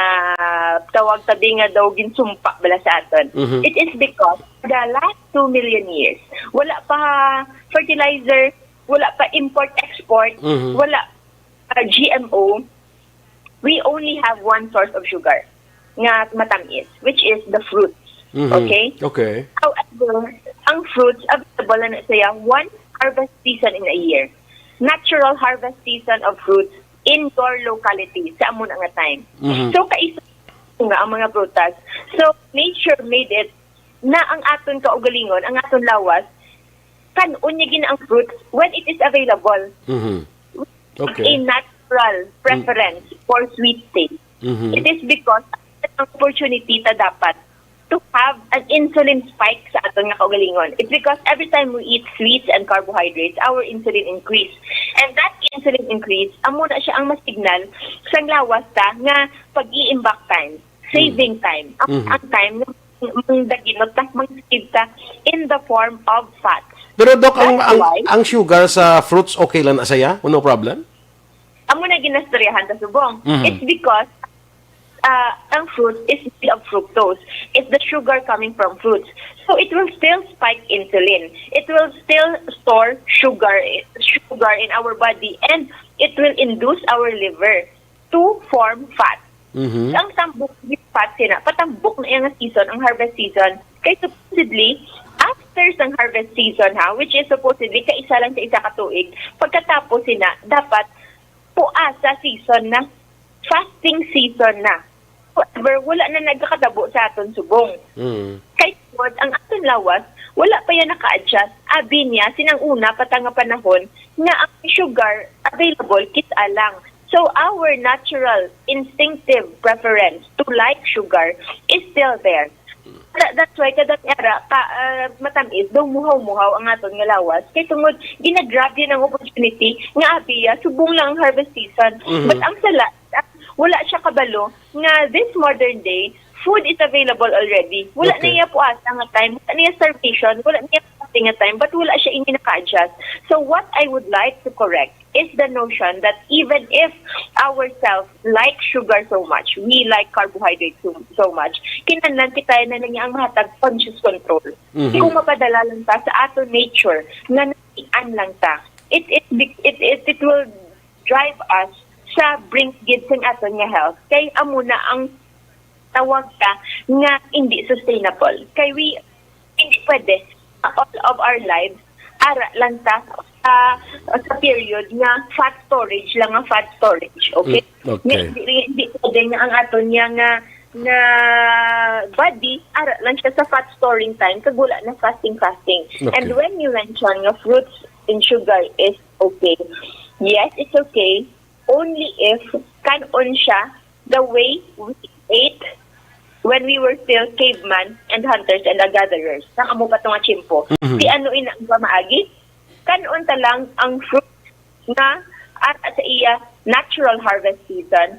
tawag ta di nga daw ginsumpa bala sa aton. Mhm. It is because the last two million years, wala pa fertilizer, wala pa import-export, Mhm. wala pa G M O. We only have one source of sugar nga matamis, which is the fruits. Mhm. Okay? Okay. However, ang fruits, available na siya one harvest season in a year. Natural harvest season of fruits in your locality, sa amo na nga time. Mhm. So, kaisa nga ang mga prutas. So, nature made it na ang aton kaugalingon, ang aton lawas, kan-on niya gina ang fruits when it is available. Mhm. Okay. A natural preference for sweet taste. Mhm. It is because ang opportunity ta dapat to have an insulin spike sa aton nga kaugalingon. It's because every time we eat sweets and carbohydrates, our insulin increase. And that insulin increase, amo na siya ang masignal sang lawas ta nga pag-iimbak time, saving time. Ang, Mhm. ang time nga mangdaginot ta, mang-save ta in the form of fats. Pero, Doc, ang, That's ang, why ang sugar sa fruits, okay lang na siya? No problem? Amo na ginastoryahan ta subong. Mhm. It's because, uh, ang fruit is made of fructose. It's the sugar coming from fruits. So it will still spike insulin. It will still store sugar, sugar in our body, and it will induce our liver to form fat. Mhm. Ang tambok, fat sina, patambok na iya nga season, ang harvest season. Kay supposedly, after sang harvest season, ha, which is supposedly kaisa lang sa isa ka tuig, pagkatapos sina, dapat puasa season na, fasting season na. However, wala na nagakatabo sa aton subong. Mm. Kay tungod ang aton lawas, wala pa yan naka-adjust. Abi niya, sinang una pa ta nga panahon, nga ang sugar available kita lang. So, our natural, instinctive preference to like sugar is still there. That, that's why kada ara ka, ah, matamis, daw muhaw-muhaw ang aton nga lawas. Kay tungod, ginagrab yun ang opportunity nga abi, ah, subong lang ang harvest season. Mhm. But ang sala, ah, wala siya kabalo nga this modern day, food is available already. Wala Okay. na iya puasa nga time, wala na iya starvation, wala na iya fasting nga time, but wala siya ini naka-adjust. So what I would like to correct is the notion that even if ourselves like sugar so much, we like carbohydrates so, so much, kinahanglan kita na lang ang mahatag conscious control. Mhm. Kung mapadala lang ta sa aton nature, nga natian lang ta, it, it, it, it, it will drive us sa brink gid sang aton nga health. Kay amo na ang tawag ta nga hindi sustainable. Kay we, hindi pwede, all of our lives, ara lang ta sa, sa period nga fat storage lang, nga fat storage, okay? Mm, okay. Nga hindi, hindi pwede nga ang aton niya nga, nga body, ara lang siya sa fat storing time, kag wala na fasting, fasting. Okay. And when you mention nga fruits and sugar is okay, yes, it's okay, only if kan-on siya the way we ate when we were still caveman and hunters and gatherers. Sa amo pa to nga tiyempo. Mhm. Ti ano ina ang pamaagi? Kan-on ta lang ang fruit nga ara sa iya natural harvest season,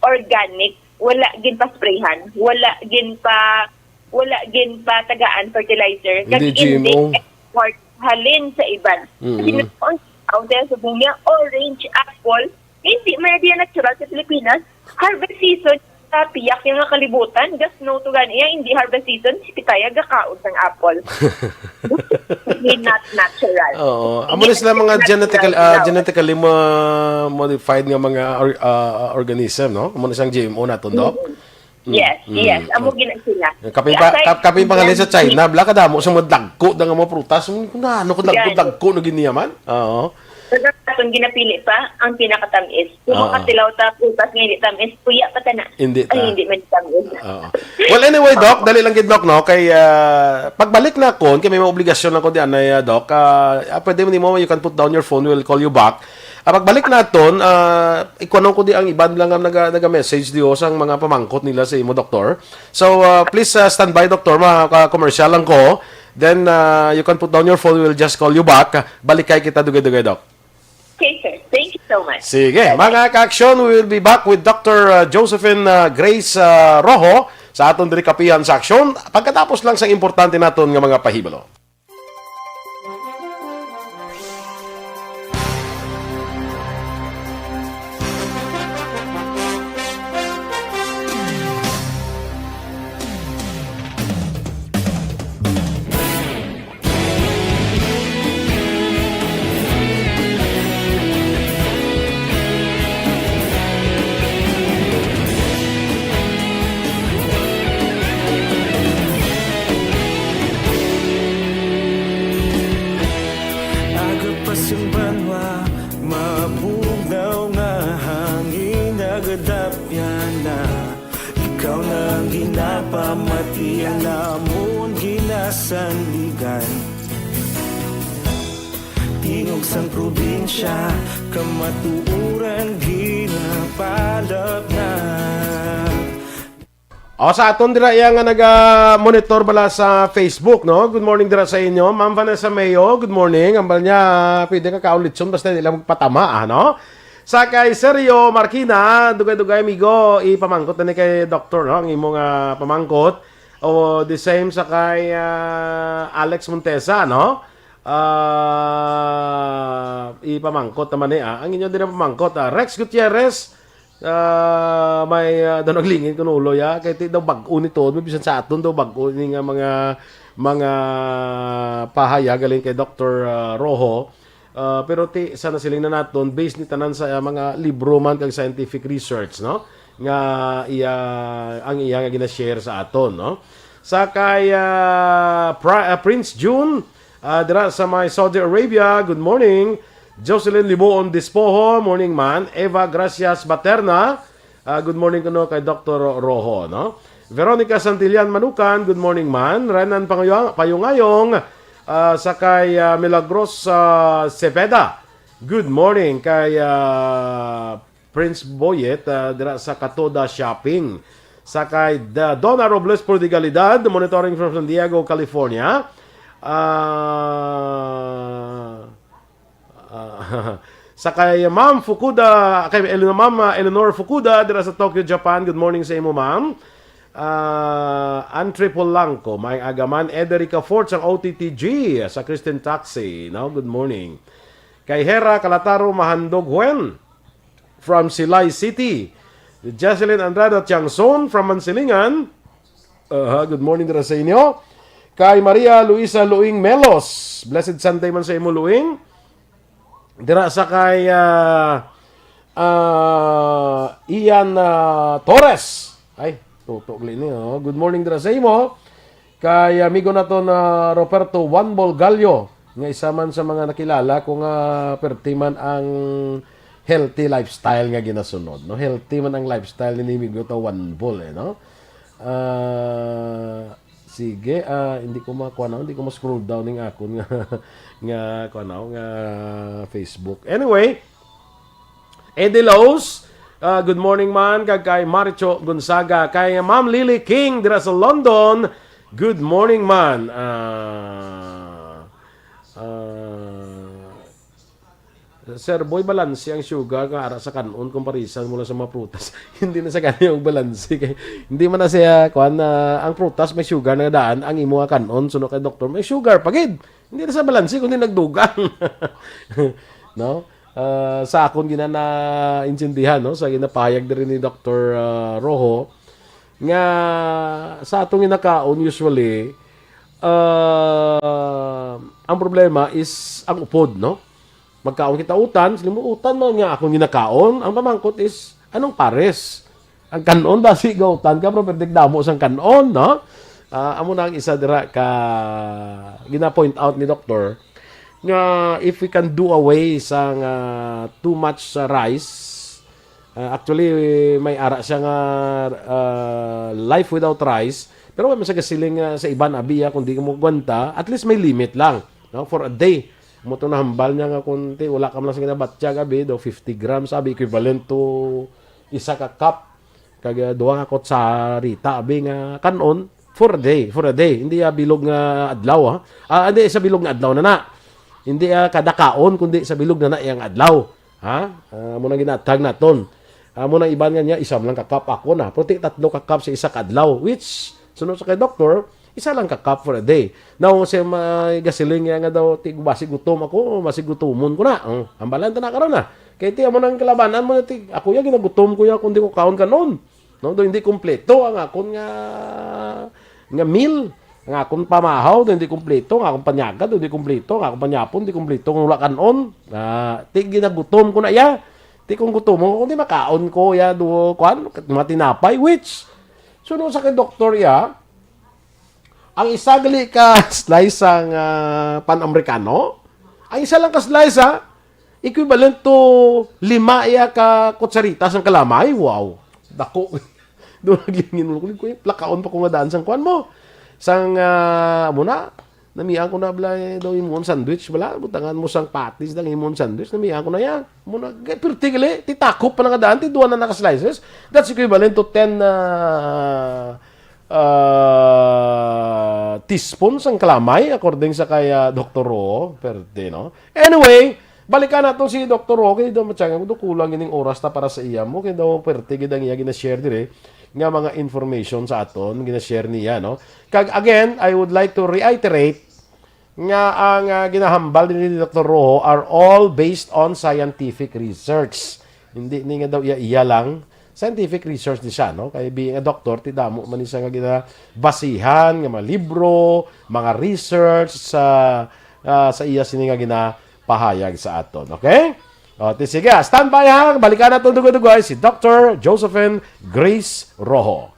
organic, wala ginpa-sprayhan, wala ginpa-, wala ginpatagaan fertilizer, kag Hindi hindi G M O. export halin sa iban. Mm-mm. Kasi noon, ang tayo sa bunya, orange, apple, hindi man diya natural sa Pilipinas. Harvest season sa piyak yung nga kalibutan, gas no to gani, hindi harvest season, si pitaya gakaon sang apple. Hindi not natural. Oo. Amo Hindi na sila mga natural genetically, ah, now. genetically mo-, modified nga mga or-, ah, organism, no? Amo na siyang G M O naton, Doc? Mm. Yes, Mm, yes. Amo mm. gina sila. Kapin pa, Aside kap-, kapin pa nga from sa China, bla, kadamo sa mga dagko da nga mga prutas. Kung ano ko dagko, Gani. dagko na giniya man. Oo. Sa atong ginapili pa, ang pinakatamis. Kung Oo. makatilaw ta, prutas nga hindi tamis, kuya pa ta na. Hindi Ay, ta. hindi man tamis. Oo. Well, anyway, Doc, dali lang gid, Doc, no? Kay, ah, pagbalik na kon, kay may mga obligasyon lang ko di anay, ah, Doc. Ah, ah, pwede mo nimo, you can put down your phone, we'll call you back. Ah, pagbalik naton, ah, ikuanon ko di ang iban lang nga naga-, naga-message di, oh, sang mga pamangkot nila sa imo, Doktor. So, ah, please, ah, stand by, Doktor. Maka-commercial lang ko. Then, ah, you can put down your phone. We'll just call you back. Balikay kita dugay-dugay, Doc. Okay, sir. Thank you so much. Sige, Bye-bye. mga ka-aksyon, we will be back with Doctor, ah, Josephine, ah, Grace, ah, Rojo sa aton diri kapihan sa aksyon. Pagkatapos lang sa importante naton nga mga pahibalo. Namon ginasandigan. Tingog sang probinsya, kamatuoran ginapalapnag. O, sa aton dira iya nga naga-monitor bala sa Facebook, no? Good morning dira sa inyo. Ma'am Vanessa Mayo, good morning. Ambal niya, pwede ka kaon lechon basta di lang magpatama, ano? Sa kay Sergio Marquina, dugay-dugay, amigo, ipamangkot na ni kay doktor, no? Ang imo nga pamangkot. O, the same sa kay, ah, Alex Montesa, no? Ah, ipamangkot naman ni, ah. Ang inyo din ang pamangkot, ah. Rex Gutierrez, ah, may, ah, daw naglingin kuno ulo, ya. Kay ti daw bag-o ni tuod, bisan sa aton daw bag-o ni nga mga, mga pahayag galing kay doktor, ah, Rojo. Ah, pero ti, sa nasiling na naton, based ni tanan sa, ah, mga libro man kag scientific research, no? Nga iya, ang iya nga gina-share sa aton, no? Sa kay, ah, Pri-, ah, Prince June, ah, dira sa may Saudi Arabia, good morning. Jocelyn Liboon Dispoho, morning man. Eva Gracias Baterna, ah, good morning kuno kay doktor Ro-, Rojo, no? Veronica Santillan Manukan, good morning man. Renan Pangayong, Payungayong, ah, sa kay, ah, Milagros, ah, Cepeda, good morning. Kay, ah, Prince Boyet, ah, dira sa Katoda Shopping. Sa kay Da-, Donna Robles Pordigalidad, monitoring from San Diego, California. Ah, ah, sa kay Ma'am Fukuda, kay Ele-, Ma'am, ah, Eleanor Fukuda, dira sa Tokyo, Japan. Good morning sa imo, ma'am. Ah, Antre Polanco, may agaman, Ederica Fort sang O T T G sa Christian Taxi, no? Good morning. Kay Hera Kalataro Mahandog Huen, from Silay City. Jocelyn Andrada Tiangson from Mansilingan. Aha, good morning dira sa inyo. Kay Maria Luisa Luing Melos. Blessed Sunday man sa imo, Luing. Dira sa kay, ah, ah, Ian, ah, Torres. Ay, tutok ni, oh. Good morning dira sa imo. Kay amigo naton, ah, Roberto Juan Bolgallo, nga isa man sa mga nakilala ko nga perti man ang healthy lifestyle nga ginasunod, no? Healthy man ang lifestyle ni amigo to Juan Bol, eh, no? Ah, sige, ah, hindi ko makuha na, hindi ko ma-scroll down ning akon nga, nga, kuha na, nga Facebook. Anyway, Eddie Laos, ah, good morning man. Kag kay Maricho Gonzaga, kay Ma'am Lily King dira sa London, good morning man. Ah, ah, Sir Boy, balanse ang sugar nga ara sa kanon kung parisan mo lang sa mga prutas. Hindi na sa gani ang balanse kay hindi man na siya, kuan, na ang prutas may sugar na daan, ang imo nga kanon, suno kay doktor, may sugar pa gid. Hindi na sa balanse kundi nagdugang. No? Ah, sa akon gina naintindihan, no, sa ginapahayag diri ni doktor, ah, Rojo, nga sa atong ginakaon usually, ah, ang problema is ang upod, no? Magkaon kita utan, sila mo utan man nga akong ginakaon. Ang pamangkot is, anong pares? Ang kanon, basi gautan ka, pero perdik damo sang kanon, no? Ah, amo na ang isa dira ka gina-point out ni doktor nga if we can do away sa nga too much sa rice, ah, actually, may ara siya nga, ah, life without rice, pero may sa gasiling nga sa iban abi, ah, kung di ka mo gwanta, at least may limit lang, no? For a day. Mo to nahambal niya nga kung ti, wala ka man lang sa ginabatyag abi, daw fifty grams abi, equivalent to isa ka cup. Kag, ah, duha ka kutsarita abi nga kanon for a day, for a day. Hindi, ah, bilog nga adlaw, ha? Ah, hindi, sa bilog nga adlaw na na. Hindi, ah, kada kaon, kundi sa bilog na na iyang adlaw. Ha? Ah, amo nang ginatag naton. Amo nang iban nga niya, isa lang ka cup ako na. Pero ti tatlo ka cup sa isa ka adlaw, which, sunod sa kay doktor, isa lang ka cup for a day. Now, sa may gasiling niya nga daw, ti, basi gutom ako, basi gutomon ko na. Oh, hambalan ta na karon na. Kay ti, amo nang kalabanan mo na, ti, ako ya, ginagutom ko ya, kung di ko kaon kanon. No, do hindi kompleto ang akon nga, nga meal. Ang akon pamahaw, do hindi kompleto. Ang akon panyaga, do hindi kompleto. Ang akon panyapon, hindi kompleto. Kung wala kanon, ah, ti ginagutom ko na iya. Ti kung gutom ko, kundi makaon ko iya, do, kwan, mga tinapay, which, suno sa kay doktor iya, ang isa gali ka slice sang, ah, pan-Amerikano, ang isa lang ka slice, ha, equivalent to lima iya ka kutsarita sang kalamay. Wow. Dako. Doon naglingin mo. Kulit ko, eh, plakaon pa ko nga daan sang kuan mo. Sang, ah, amo na, namian ko na bala, eh, daw imon sandwich bala, butangan mo sang patis dang imon sandwich, namian ko na ya. Amo na, kay pirti gali, ti takop pa na nga daan, ti duwa na naka-slices. That's equivalent to ten, ah, ah, teaspoon sang kalamay, according sa kay, ah, Doktor Ro, pirti, no? Anyway, balikan naton si Doktor Ro, kay daw matyangan ko, daw kulang ining oras ta para sa iya mo, kay daw pirti gid ang iya gina-share dire nga mga information sa aton, gina-share niya, no? Kag again, I would like to reiterate nga ang, ah, ginahambal ni Doktor Rojo are all based on scientific research. Hindi ni nga daw iya-iya lang. Scientific research ni siya, no? Kay being a doctor, ti damo man ni siya nga ginabasihan, nga mga libro, mga research sa, ah, sa iya sini nga ginapahayag sa aton. Okay? O, ti sige, ah, standby ha. Balikan naton dugay-dugay si Doktor Josephine Grace Rojo.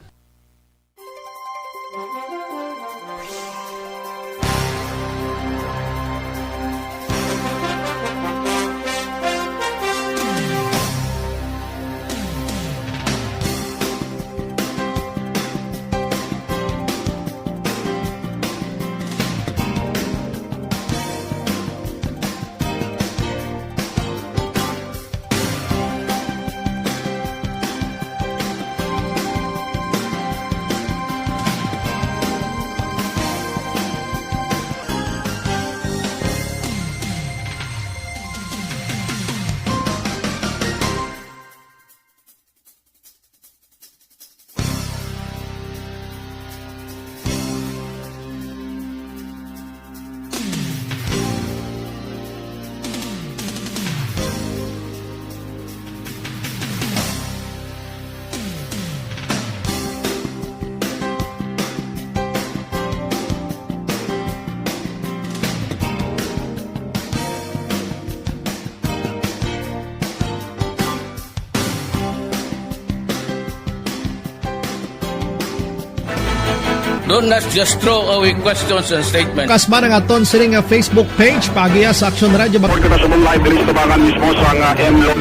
Don't, let's just throw away questions and statements. Kasman ang aton sini nga Facebook page, paagiha sa Aksyon Radio Bacolod.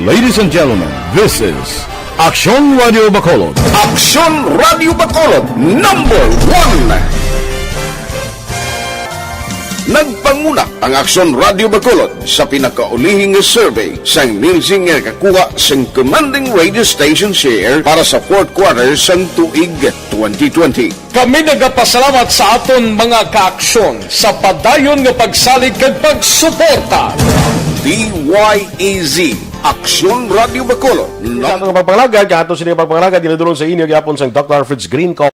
Ladies and gentlemen, this is Aksyon Radio Bacolod. Aksyon Radio Bacolod, number one. Nagpanguna ang Aksyon Radio Bacolod sa pinakaulihing nga survey sang Nielsen nga nakakuha sang commanding radio station share para sa fourth quarter sang tuig twenty twenty. Kami nagapasalamat sa aton mga kaaksyon sa padayon nga pagsalig kag pagsuporta. D Y A Z, Aksyon Radio Bacolod. Sa atong pagpangalagad, kay ato sini pagpangalagad, ginadulong sa inyo gihapon sang Doctor Alfred's Green Coffee.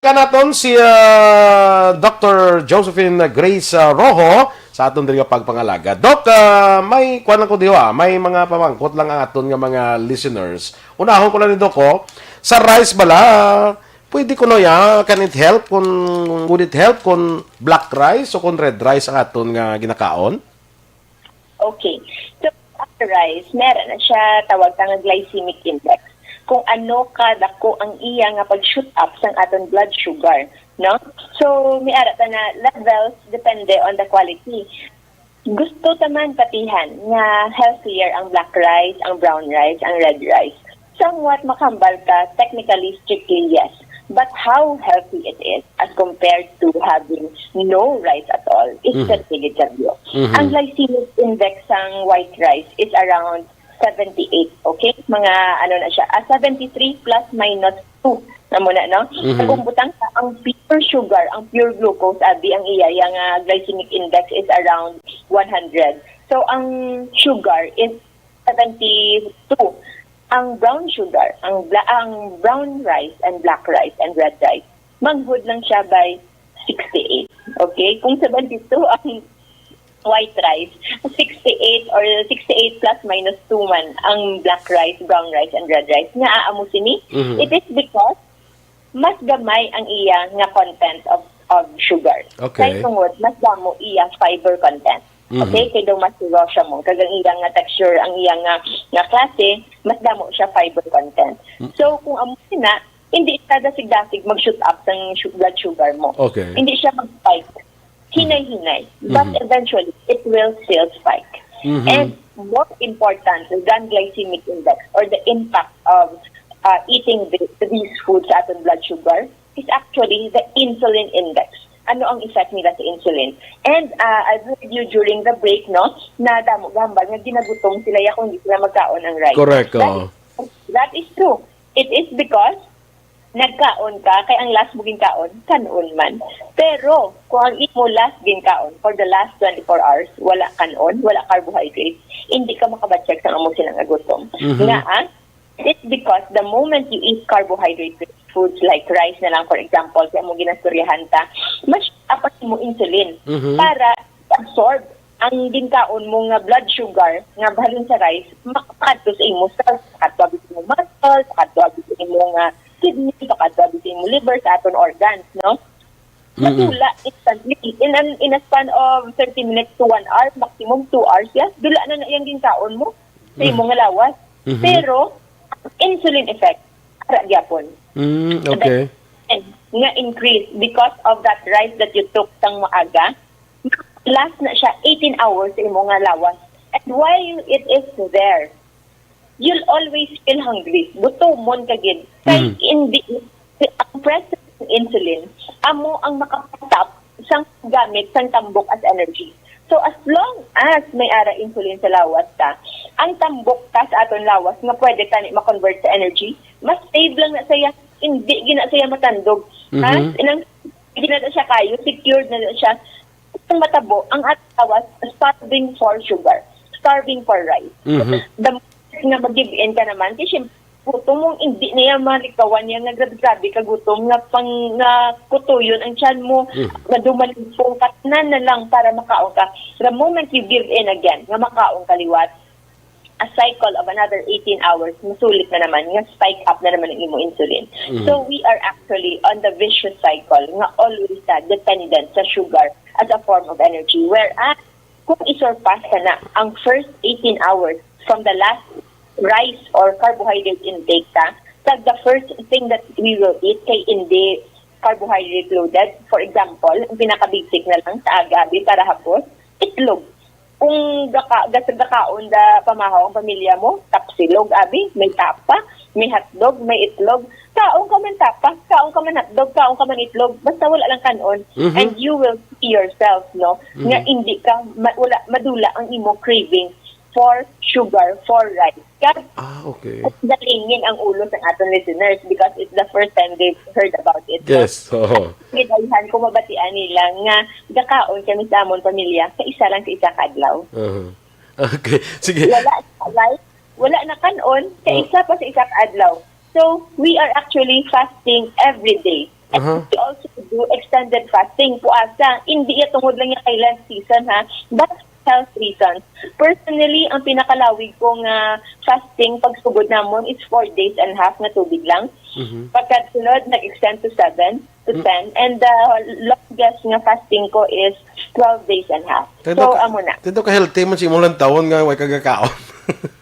Kanaton si, ah, Doctor Josephine Grace, ah, Rojo sa aton diri nga pagpangalaga. Doc, ah, may kuwan lang ko diho, ah, may mga pamangkot lang ang aton nga mga listeners. Unahon ko lang ni Doc, oh. Sa rice bala, pwede kuno ya, can it help kung, would it help kung black rice o kung red rice ang aton nga ginakaon? Okay. So, ang rice, meron na siya tawag ta nga glycemic index. Kung ano ka dako ang iya nga pag-shoot up sang aton blood sugar, no? So, may ara ta na levels depende on the quality. Gusto ta man patihan nga healthier ang black rice, ang brown rice, ang red rice. Somewhat makahambal ka, technically, strictly, yes. But how healthy it is as compared to having no rice at all is Mhm. Pwede gid sa iyo. Mhm. Ang glycemic index sang white rice is around seventy-eight, okay? Mga ano na siya, ah, seventy-three plus minus two. Amo na, no? Mhm. Kung butang ka, ang pure sugar, ang pure glucose, abi, ang iya, iya nga glycemic index is around one hundred. So, ang sugar is seventy-two. Ang brown sugar, ang bla-, ang brown rice and black rice and red rice, manghod lang siya by sixty-eight. Okay? Kung seventy-two ang white rice, sixty-eight or sixty-eight plus minus two man ang black rice, brown rice, and red rice. Nga amo sini, Mhm. it is because mas gamay ang iya nga content of, of sugar. Okay. Kay tungod, mas damo iya fiber content. Mhm. Okay? Kay daw mas raw siya mo. Kag ang iya nga texture, ang iya nga, nga klase, mas damo siya fiber content. Mm. So, kung amo na, hindi siya dasig-dasig mag-shoot up sang su-, blood sugar mo. Okay. Hindi siya mag-spike. Hinay-hinay. But Mhm. eventually, it will still spike. Mhm. And more important than glycemic index or the impact of, uh, eating the, these foods sa aton blood sugar is actually the insulin index. Ano ang effect nila sa insulin? And, uh, I've heard you during the break, no, na damo gambal nga ginagutom sila ya kung di sila magkaon ang rice. Correct, That oo. is, that is true. It is because nagkaon ka, kay ang last mo ginkaon, kan-on man. Pero, kung ang imo last ginkaon for the last twenty-four hours, wala kan-on, wala carbohydrates, hindi ka makabatyag sa amo sila nga gutom. Mhm. Nga, ah, it's because the moment you eat carbohydrate-rich foods like rice na lang, for example, sa amo ginastoryahan ta, mas up ang imo insulin Mhm. para absorb ang ginkaon mo nga blood sugar nga bahalin sa rice, makadto sa imo cells, makadto sa imo muscle, makadto sa imo nga kidney, makadto sa imo liver, sa aton organs, no? Mm-mm. Madula instantly. In an, in a span of thirty minutes to one hour, maximum two hours, ya, dula na na iyang ginkaon mo sa Mm. imo nga lawas. Mhm. Pero, ang insulin effect, ara gyapon. Mm, okay. Nga increase because of that rice that you took sang maaga, last na siya eighteen hours sa imo nga lawas. And while it is there, you'll always feel hungry. Gutomon ka gid. Kay Mm. hindi, ang presence ng insulin, amo ang makapatap sang gamit sang tambok as energy. So, as long as may ara insulin sa lawas ta, ang tambok ta sa aton lawas nga pwede tani ma-convert sa energy, mas save lang na siya. Hindi gina siya matandog. Mhm. As in, ang, hindi na siya kayo, secured na siya. Ang matabo, ang aton lawas, starving for sugar, starving for rice. Mhm. The moment nga mag-give in ka naman, kasi syempre, gutom mo, hindi na yan malikawan yan nga grabe-grabe ka gutom nga pang, nga kutuyon ang tiyan mo, Mhm. nga dumaling pong katnan na lang para makaon ka. The moment you give in again, nga makaon ka liwat, a cycle of another eighteen hours, masulit na naman, nga spike up na naman ang imo insulin. Mhm. So, we are actually on the vicious cycle nga always sa dependent sa sugar as a form of energy. Whereas, kung i-surpass ka na ang first eighteen hours from the last rice or carbohydrate intake ta, kag the first thing that we will eat kay hindi carbohydrate loaded. For example, ang pinaka-basic na lang sa aga, abi, para hapos, itlog. Kung gaka-, gas-, gakaon da pamahaw ang pamilya mo, tapsilog, abi, may tapa, may hotdog, may itlog. Kaon ka man tapa, kaon ka man hotdog, kaon ka man itlog, basta wala lang kanon. Mhm. And you will see yourself, no, Mhm. nga hindi ka, ma-, wala, madula ang imo craving for sugar, for rice. Kag Ah, okay. galingin ang ulo sa aton listeners because it's the first time they've heard about it, no? Yes, oo. Gidayhan ko mabatian nila nga gakaon kami sa amon pamilya sa isa lang sa isa ka adlaw. Uh-huh. Okay, sige. Wala sa life, wala na kanon, sa Oh. isa pa sa isa ka adlaw. So, we are actually fasting every day. And Uh-huh. we also do extended fasting, puasa. Hindi ya tungod lang ya kay Lent season, ha, but health reasons. Personally, ang pinakalawig ko nga fasting pagsugod namon is four days and half nga tubig lang. Mhm. Pagkasunod, nag-extend to seven to Mm. ten. And the longest nga fasting ko is twelve days and half. Tendo So, ka, amo na. tendo ka healthy man si imong lantawon nga way kagakaon.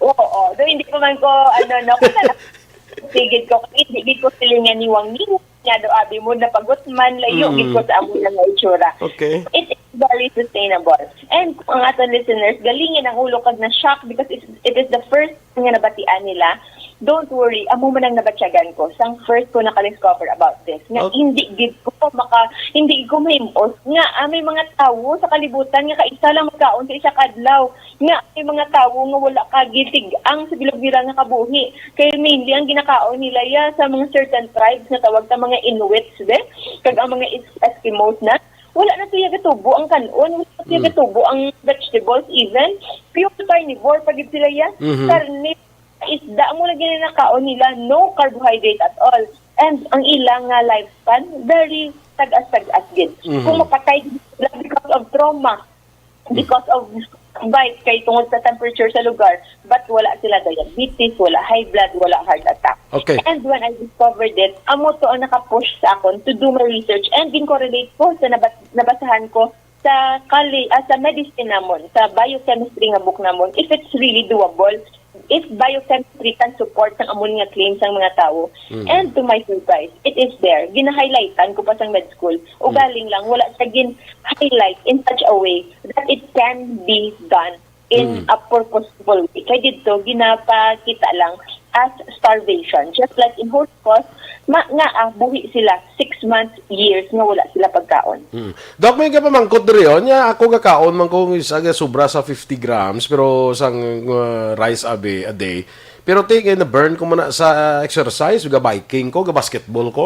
Oo, oo. Though hindi pa man ko, ano, no, kung sigid ko, hindi gid ko silingan ni Wang Ni, nga do abi mo, napagot man, layo Mm. gid ko sa amo na nga itsura. Okay. It is very sustainable. And kung ang aton listeners, galingin ang ulo kag na-shock because it, it is the first time nga nabatian nila Don't worry, amo man ang nabatyagan ko sang first ko naka-discover about this. Nga Okay. hindi gid ko maka hindi gid ko mahimos nga ah, may mga tawo sa kalibutan nga kaisa lang magkaon sa isa ka adlaw. Nga may mga tawo nga wala ka gitig-ang sa bilog nila nga kabuhi. Kay mainly ang ginakaon nila ya sa mga certain tribes nga tawag ta mga Inuits be, kag ang mga Es- Eskimos na. Wala na siya gatubo ang kanon, wala na siya Mm. gatubo ang vegetables even. Pure carnivore pa gid sila ya. Mhm. Karne, isda mo lagi na nakaon nila, no carbohydrate at all. And ang ilang nga lifespan, very tagas-tagas gid. Mhm. Kung mapatay gid sila because of trauma, because of bite kay tungod sa temperature sa lugar, but wala sila diabetes, wala high blood, wala heart attack. Okay. And when I discovered it, amo to ang nakapush sa akon to do my research and gin-correlate ko sa nabat- nabasahan ko sa kali ah, sa medicine namon, sa biochemistry nga book namon, if it's really doable, if biochemistry can support sang amon nga claim sang mga tawo. Mm. And to my surprise, it is there. Ginahighlightan ko pa sang med school. Ugaling lang, wala siya gin-highlight in such a way that it can be done in Mm. a purposeful way. Kay dito, ginapakita lang as starvation. Just like in Holocaust, ma nga ah, buhi sila six months, years nga wala sila pagkaon. Hmm. Doc, may kapamangkot diri, oh. Nya, ako gakaon man ko isa nga sobra sa fifty grams, pero sang uh, rice abi a day. Pero ti, kay na-burn ko man na sa uh, exercise, ga-biking ko, ga-basketball ko.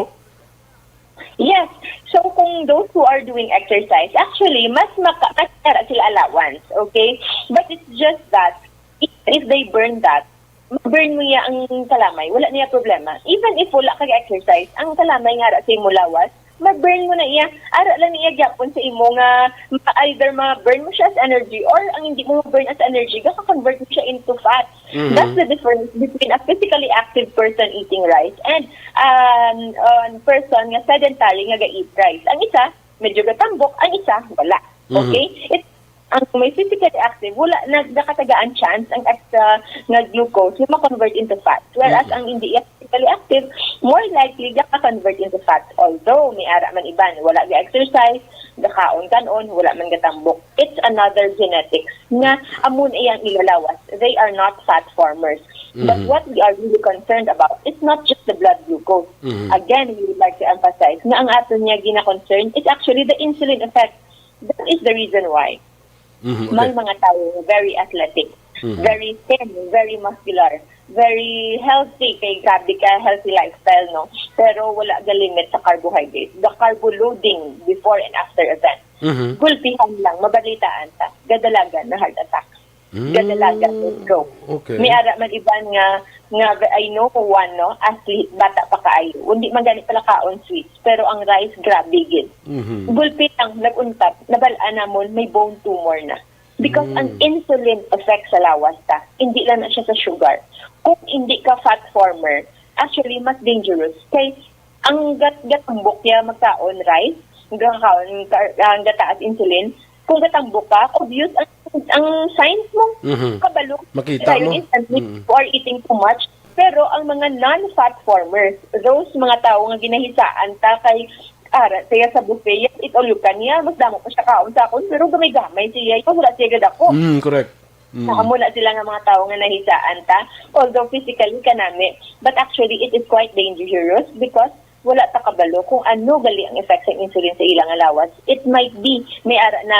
Yes. So, kung those who are doing exercise, actually, mas maka mas mara sila allowance, okay? But it's just that, if, if they burn that, ma-burn mo niya ang kalamay, wala niya problema. Even if wala ka exercise, ang kalamay nga ra sa imo lawas, ma-burn mo na iya. Ara lang niya gyapon sa imo nga ma- either ma-burn mo siya as energy or ang hindi mo ma-burn as energy, gaka-convert mo siya into fat. Mhm. That's the difference between a physically active person eating rice and um, a person nga sedentary nga ga-eat rice. Ang isa, medyo gatambok, ang isa, wala. Mhm. Okay? It, ang may physically active, wala na nakatagaan chance ang extra nga glucose nga ma-convert into fat. Whereas Mhm. ang hindi physically active, more likely ga-convert into fat. Although may ara man iban, wala ga-exercise, gakaon kanon, wala man gatambok. It's another genetics nga amo na iyang ilalawas. They are not fat formers. But Mhm. what we are really concerned about is not just the blood glucose. Mhm. Again, we would like to emphasize nga ang aton niya gina-concern is actually the insulin effect. That is the reason why Mhm, may okay. mga tawo very athletic, Mhm. very thin, very muscular, very healthy, kay grabe ka healthy lifestyle, no? Pero wala ga-limit sa carbohydrate. The carbo loading before and after event. Mhm. Gulpihan lang, mabalitaan ta, gadalagan na heart attack. Mm. Gadalagan na stroke. Okay. May ara man iban nga nga I know one, no, athlete, bata pa kaayo. Hindi man gani pala kaon sweets, pero ang rice grabe gid. Mhm. Gulpi lang, nag-untat, nabal-an namon may bone tumor na. Because ang Mm. insulin effect sa lawas ta, hindi lang na siya sa sugar. Kung hindi ka fat former, actually mas dangerous kay ang gat gatambok niya magkaon rice, gakaon ka, ang gataas insulin. Kung gatambok ka, obvious ang ang signs mo. Mhm. Kabalo. Makita Kaya mo. Instantly, Mm. you are eating too much. Pero ang mga non-fat formers, those mga tawo nga ginahisaan ta kay ara siya sa buffet, yes, it all you can niya, mas damo pa siya kaon sa akon, pero gamay-gamay siya, wala siya gadako. Mm, correct. Mm. Amo na sila nga mga tawo nga nahisaan ta, although physically kanami, but actually it is quite dangerous because wala ta kabalo kung ano gali ang effect sa insulin sa ilang lawas. It might be may ara na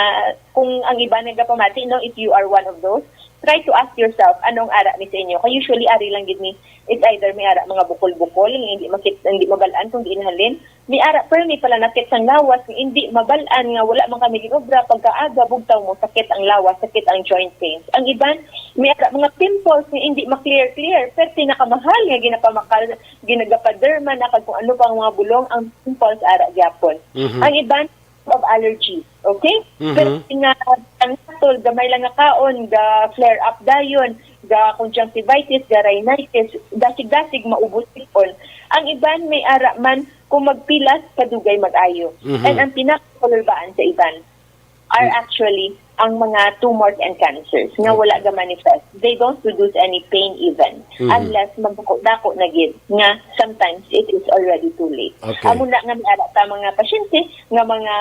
kung ang iba nagapamati, no, if you are one of those, try to ask yourself anong ara ni sa inyo. Kay usually ari lang gid ni, it's either may ara mga bukol-bukol nga hindi makit hindi mabal-an kung diin halin. May ara permi pala nakit sang lawas nga hindi mabal-an nga wala man kami ginobra, pagkaaga bugtaw mo sakit ang lawas, sakit ang joint pains. Ang iban may ara mga pimples nga hindi ma-clear-clear, pero pinakamahal nga ginapamakal, ginagapaderma na kag kung ano pang mga bulong, ang pimples ara gyapon. Mhm. Ang iban of allergies, okay? Mhm. Pero nga ang natol, gamay lang nga kaon, ga flare up dayon, ga conjunctivitis, ga rhinitis, dasig-dasig, maubos sipon. Ang iban may ara man kung magpilas, kadugay mag-ayo. Mhm. And ang pinakakulbaan sa iban are Mm. actually ang mga tumors and cancers nga Okay. wala ga manifest. They don't produce any pain even Mhm. unless magdako-dako na gid nga sometimes it is already too late. Okay. Amo na nga may ara ta mga pasyente nga mga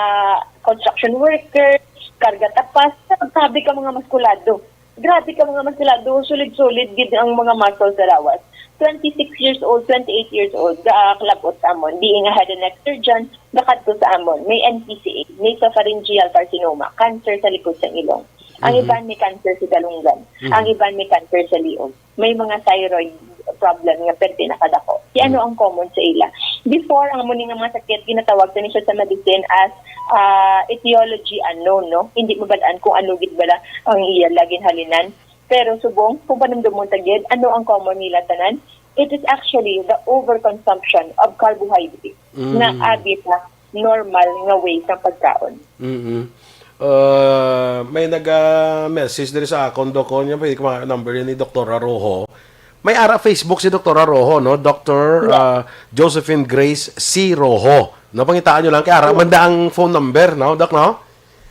construction worker, karga tapas, grabe ka mga maskulado. Grabe ka mga maskulado, solid-solid gid ang mga muscles sa lawas. twenty-six years old, twenty-eight years old, gakalabot sa amon. Di nga head and neck surgeon, gakadto sa amon. May N P C A, nasopharyngeal carcinoma, cancer sa likod sa ilong. Ang Mhm. iban may cancer sa dalunggan. Mhm. Ang iban may cancer sa liog. May mga thyroid problem nga perti na kadako. Kaya ano Mhm. ang common sa ila? Before, ang amo ni nga mga sakit, ginatawag ta ni siya sa medicine as ah, etiology unknown, no? Hindi mabal-an kung ano gid bala ang iya lagin halinan. Pero subong, kung panumdomon ta gid, ano ang common nila tanan? It is actually the overconsumption of carbohydrates Mm. nga abi ta normal nga way sang pagkaon. Mm-mm. Uh, may naga-message diri sa akon, Doc, oh, niya, pwede ko ma-number ni Doktora Rojo. May ara Facebook si Doktora Rojo, no? Doctor, Yeah. uh, Josephine Grace C. Rojo. No, pangitaan nyo lang kay ara man da ang phone number, no, Doc, no?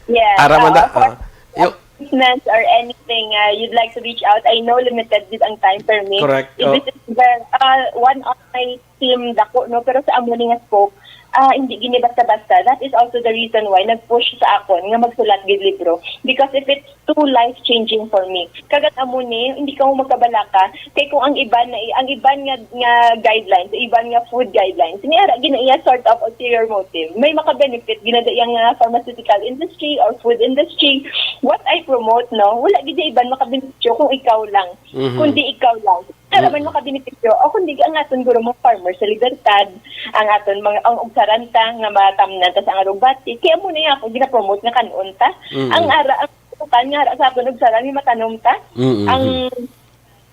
Yeah. Ara man da, So, for ah, yo- assistance or anything uh, you'd like to reach out, I know limited gid ang time for me. Correct. If Oh. This is the, uh, one of my team dako, no? Pero sa amo ni nga scope, ah, hindi gini basta-basta. That is also the reason why nag-push sa akon nga magsulat gid libro. Because if it's too life-changing for me, kag ang amo ni, hindi ka mo magkabalaka. Kay kung ang iban na, ang iban nga, nga guidelines, iban nga food guidelines, ni ara gina iya sort of ulterior motive. May makabenefit gina da iya nga pharmaceutical industry or food industry. What I promote, no, wala gid iban makabenepisyo kung ikaw lang. Mhm. Kundi ikaw lang. Wala man Mm. makabenepisyo. O kundi ang aton guro mga farmers sa Libertad, ang aton mga, ang ugsaran ta nga matamnan ta sa ang alugbati. Kaya mo na ako ginapromote nga kanon ta. Mm. Ang ara, ang utan nga ara sa aton ugsaran, may matanom ta. Mm, mm. Ang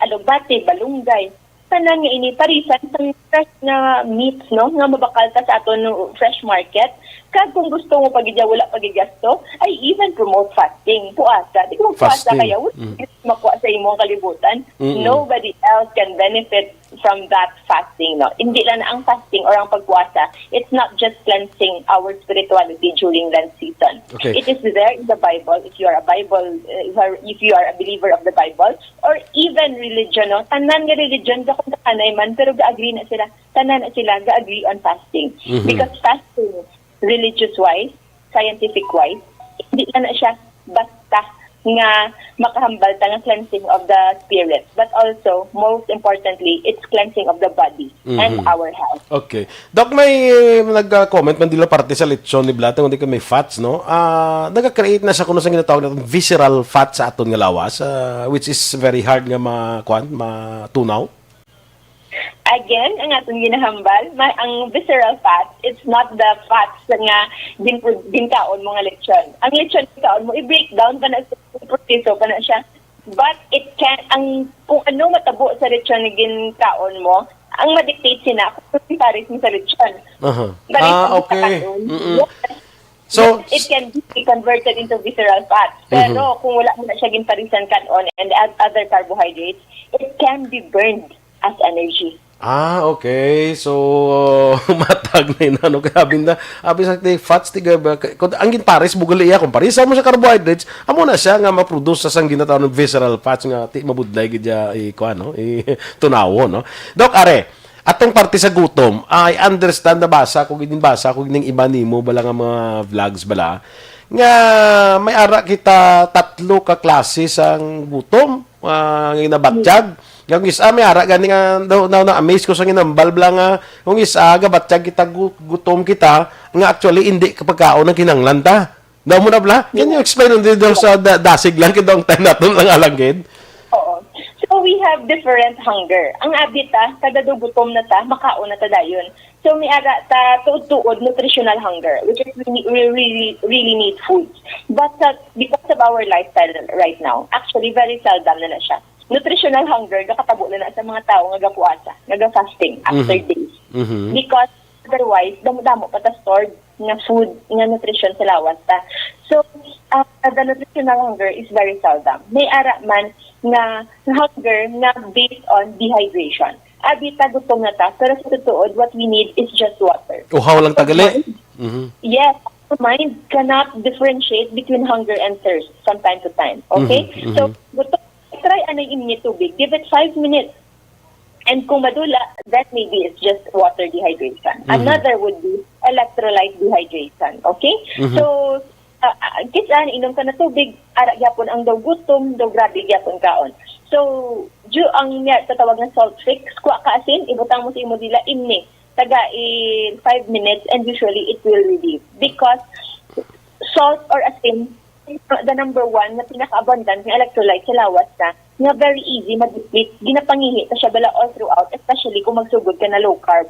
alugbati, balunggay. Tanan nga ini, parisan sa fresh nga meats, no? Nga mabakal ta sa aton fresh market. Kag kung gusto mo pag wala pagigasto, I even promote fasting. Puasa. Di ko magpuasa Fasting. Kaya, wala Mm. makuha sa imong kalibutan. Mm-mm. Nobody else can benefit from that fasting, no? Hindi lang ang fasting or ang pagpuasa, it's not just cleansing our spirituality during Lent season. Okay. It is there in the Bible. If you are a Bible, uh, if you are, if you are a believer of the Bible, or even religion, no? Tanan nga religion, dakong takanay man, pero ga-agree na sila. Tanan na sila ga-agree on fasting. Mhm. Because fasting, religious-wise, scientific-wise, hindi na na siya basta nga makahambal ta nga cleansing of the spirit, but also, most importantly, it's cleansing of the body and Mhm. our health. Okay. Doc, may, eh, nag-comment man dila parte sa lechon ni Blatang, hindi ka may fats, no? Ah, nag-create na siya kuno sa ginatawag natin visceral fat sa aton nga lawas, ah, which is very hard nga ma-, kuan, matunaw. Again, ang atong ginahambal, ma-, ang visceral fats, it's not the fats nga gin-, ginkaon mo nga lechon. Ang lechon ginkaon mo, i-break down pa na sa proseso pa na siya. But it can, ang, kung ano matabo sa lechon nga ginkaon mo, ang ma-dictate sina kung pares mo sa lechon. Aha. Balik Ah, mo sa okay. kanon. Mm-mm. Yes. So, It can be converted into visceral fats. Pero Mhm. kung wala mo na siya ginparisan kanon and oth-, other carbohydrates, it can be burned as energy. Ah, okay. So, matag na yun, ano, kaya abin na, abi sa ti fats, ti gab-, kung ang ginpares, bugal iya, kung parisan mo sa carbohydrates, amo na siya nga ma-produce sa sang ginatawag ng visceral fats nga ti mabudlay gid ya, i-, kuan, no? I-, tunawo, no? Doc, are, atong parte sa gutom, I understand, nabasa ko, ginbasa ko, ning iba nimo, bala nga mga vlogs, bala, nga may ara kita tatlo ka klase sang gutom, ah, nga ginabatyag. Nga kung isa, may ara gani nga, daw, daw na-amaze ko sa ginambal, bala nga, kung isa, gabatyag kita, gu-, gutom kita, nga actually, hindi ka pagkaon ang kinanglan ta. Daw mo na, bala? Can you explain on the, daw sa da-, dasig lang, kaya ang time natin lang alagid? Oo. So, we have different hunger. Ang abi ta, kada daw gutom na ta, makaon na ta dayon. So, may ara ta tuod-tuod nutritional hunger, which is we, we really, really need foods. But sa, because of our lifestyle right now, actually, very seldom na na siya. Nutritional hunger, nakatabo na na sa mga tao nga gapuasa, nga ga-fasting after Mhm. days. Mhm. Because otherwise, damo-damo pa ta stored nga food, nga nutrition sa lawas ta. So, uh, the nutritional hunger is very seldom. May ara man nga hunger nga based on dehydration. Abi ta gutom na ta, pero sa tutuod, what we need is just water. Uhaw lang ta gali. Our mind, Mhm. yes, our mind cannot differentiate between hunger and thirst from time to time. Okay? Mhm, mhm. So, gutom, try anay init tubig. Give it five minutes. And kung madula, then maybe it's just water dehydration. Mhm. Another would be electrolyte dehydration. Okay? Mhm. So, ah, ah, kis-a inom ka na tubig, ara gyapon ang daw gutom, daw grabe gyapon kaon. So, Ju, ang niya tatawag nga salt fix, kuha ka asin, ibutang mo sa imo dila, imni. Taga in five minutes, and usually it will relieve. Because salt or asin, the number one na pinaka-abundant nga electrolyte sa lawas na, nga very easy ma-deplete, ginapangihi ta siya bala all throughout, especially kung magsugod ka na low carb.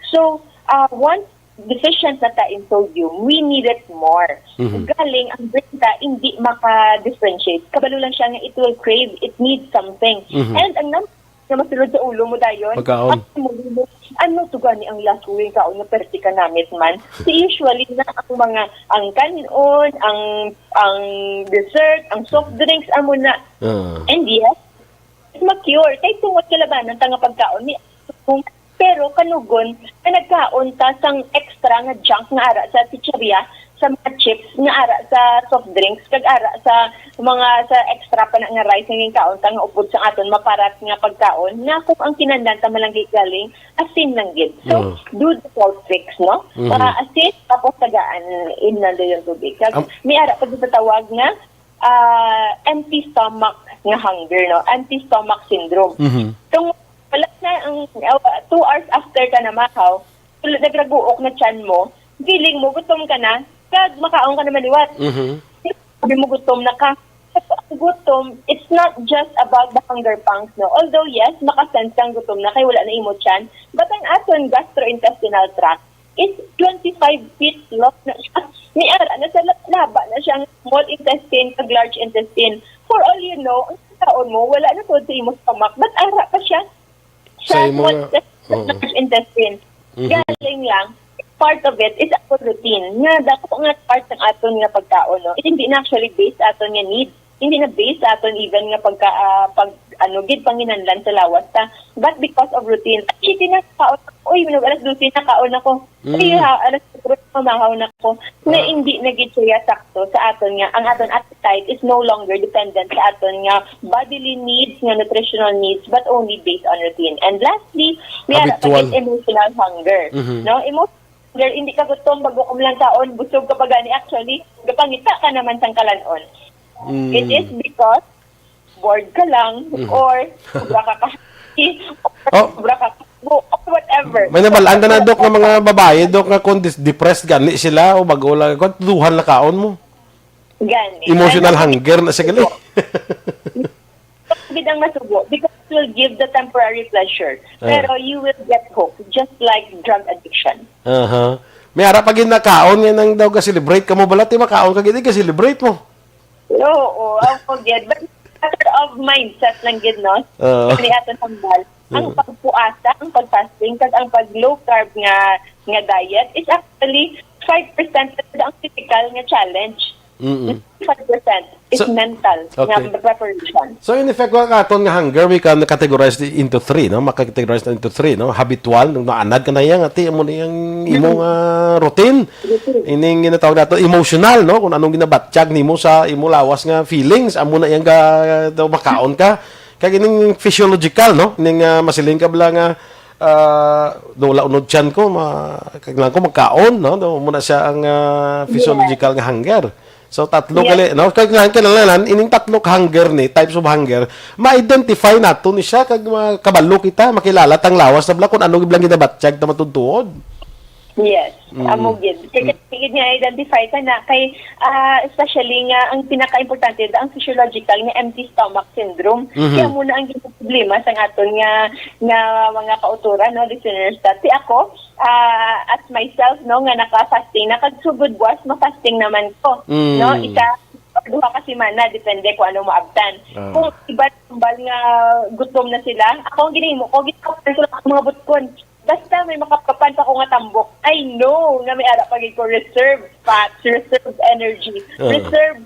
So, uh, once deficient na ta in sodium, we need it more. Mhm. Galing ang brain ta hindi maka-differentiate. Kabalo lang siya nga it will crave, it needs something. Mhm. And ang number nga masulod sa ulo mo dayon, Pagkaon. Ang mo, ano to gani ang last ko nga kaon nga perte ka namit man? So usually na ang mga, ang kanon, ang, ang dessert, ang soft drinks, amo na. Ah. And yes, it's ma-cure. Kay tungod kalabanan ta nga pagkaon ni, pero kanugon na nagkaon ta sang extra nga junk nga ara sa chicheria, sa mga chips nga ara sa soft drinks, kag ara sa mga, sa extra pa na nga rice nga ginkaon ta nga upod sa aton maparat nga pagkaon, nga kung ang kinahanglan ta malanggi galing, asin lang gid. So, Mm. Do the salt fix, no? Mhm. Ah, asin, tapos tagaan, imnan dayon tubig. Kag Am- may ara pa gid tawag nga ah, empty stomach nga hunger, no? Empty stomach syndrome. Mhm. Kung wala na ang, uh, two hours after ka namahaw, wala, nagraguok na tiyan mo, feeling mo, gutom ka na, kag makaon ka naman liwat. Mhm. Sabi mo, gutom na ka. Pero ang gutom, it's not just about the hunger pangs, no? Although, yes, makasense kang gutom na kay wala na imo tiyan, but ang aton gastrointestinal tract is twenty-five feet long na siya. May ara na sa la-, laba na siya ang small intestine kag large intestine. For all you know, ang kaon mo, wala na tuod sa imo stomach, but ara pa siya sa Sa imo small nga, intestine, oo. Large intestine. Mhm. Galing lang, part of it is our routine. Nga, dako nga part ng aton nga pagkaon, no? Hindi na actually based aton nga need. Hindi na based sa aton even nga pagka, ah, pag, ano, gid panginahanglan sa lawas ta. But because of routine, ay, sige na, kaon ako. Uy, mag alas dose na, kaon ako. Ay, Mm. ha, alas kuwatro, mamahaw na ako. Na Ah. hindi na gid siya sakto sa aton nga, ang aton appetite is no longer dependent sa aton nga bodily needs, nga nutritional needs, but only based on routine. And lastly, may ara pa Habitual. Gid emotional hunger. Mhm. No? Emo-, Girl, hindi ka gutom, bago ko lang kaon, busog ka pa gani. Actually, gapangita ka naman sang kalan-on. Mm. It is because bored ka lang, Mhm. or sobra ka ka-, or Oh. sobra ka ka-, or whatever. May nabalaan ka na, Dok, nga mga babae, Dok, nga kung dis-, depressed gani sila o bago lang, kung duha lang kaon mo. Gani. Emotional Gani. Hunger na siya gali. Gid ang masubo because it will give the temporary pleasure. Ah. Pero you will get hooked, just like drug addiction. Aha. May ara pa gid nakaon nga nang daw ga-celebrate ka mo bala, ti makaon ka gid, ga-celebrate mo. Oo, ako gid. But matter of mindset lang gid, no? Oo. Kani aton hambal. Ang Mm. pagpuasa, ang pag-fasting, kag ang pag-low carb nga, nga diet is actually five percent ang physical nga challenge. Mm-mm. Five percent is So, mental nga okay. preparation. So, in effect, wa ka aton nga hunger, we can categorize it into three, no? Maka-categorize na into three, no? Habitual, nung naanad ka na yan, ati, amo na yung imo nga routine. Routine. Ining ginatawag nato, emotional, no? Kung anong ginabatyag nimo sa imo lawas nga feelings, amo na yung ga-, daw makaon ka. Kag ining physiological, no? Ining, ah, masiling ka bala nga, ah, daw wala unod tiyan ko, ma-, kailangan ko magkaon, no? Daw muna siya ang, ah, physiological nga hunger. So, tatlo Yes. gali, no? Kag nga, kinahanglan, ining tatlo ka hunger ni, types of hunger, ma-identify nato ni siya, kag makabalo kita, makilala tang lawas na bala kung ano giblang ginabatyag ta matuod-tuod. Yes, Mm. amo gid. Kaya Mm. gid nga identify ka na kay, ah, especially nga ang pinaka-importante, ang physiological nga empty stomach syndrome. Mhm. Kaya mo na ang problema sa aton nga, nga mga kauturan, no, listeners. Dati ako, ah, as myself, no, nga naka-fasting, nakagsugod buwas, ma-fasting naman ko. Mm. No, isa, duha ka semana, depende kung ano maabtan. Ah. Kung iba tambal nga gutom na sila, ako ang ginahimo ko, gitapan ko lang ang mga butkon. Basta may makapapan pa ko nga tambok, I know nga may ara pa gid ko reserve fats, reserve energy, Ah. reserve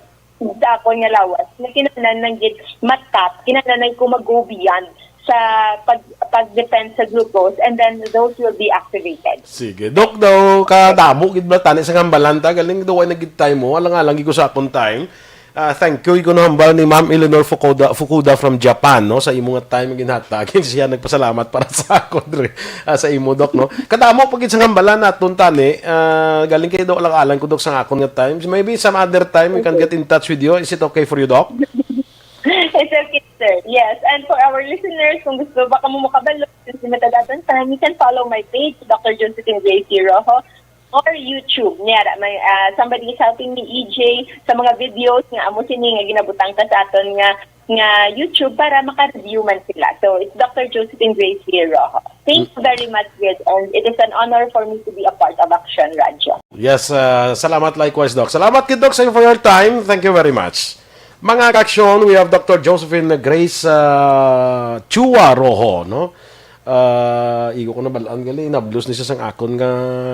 sa akon nga lawas. Nga kinahanglan lang gid matap, kinahanglan lang ko mag-go beyond sa pag, pag-depend sa glucose, and then those will be activated. Sige. Dok, daw kadamo gid bala tani sa hambalan ta, galing daw ay nagid time mo, alang-alang gid ko sa akon time. Ah, thank you, iko na hambal ni Ma'am Eleanor Fukuda, Fukuda from Japan, no, sa imo nga time nga ginhatag. Siya nagpasalamat para sa ako, dre, ah, sa imo, Dok, no. Kadamo pa gid sa hambalan naton tani, ah, galing kayo daw alang-alang ko, Dok, sa akon nga time. Maybe some other time we can get in touch with you. Is it okay for you, Doc? It's okay, Yes, and for our listeners, kung gusto ba kamo makabalo, since limited aton time, you can follow my page, Doctor Josephine Gracie Rojo, or YouTube. Niya, may, ah, somebody is helping me, E J, sa mga videos nga amo sini nga ginabutang ka sa aton nga, nga YouTube para maka-review man sila. So, it's Doctor Josephine Gracie Rojo. Thank you very much, Gid, and it is an honor for me to be a part of Action Radio. Yes, uh, salamat likewise, Doc. Salamat gid, Doc, sa for your time. Thank you very much. Mga ka-aksyon, we have Doctor Josephine Grace uh, Chua Rojo, no? Uh, igo ko nabalaan gali, nablos ni siya sang akon nga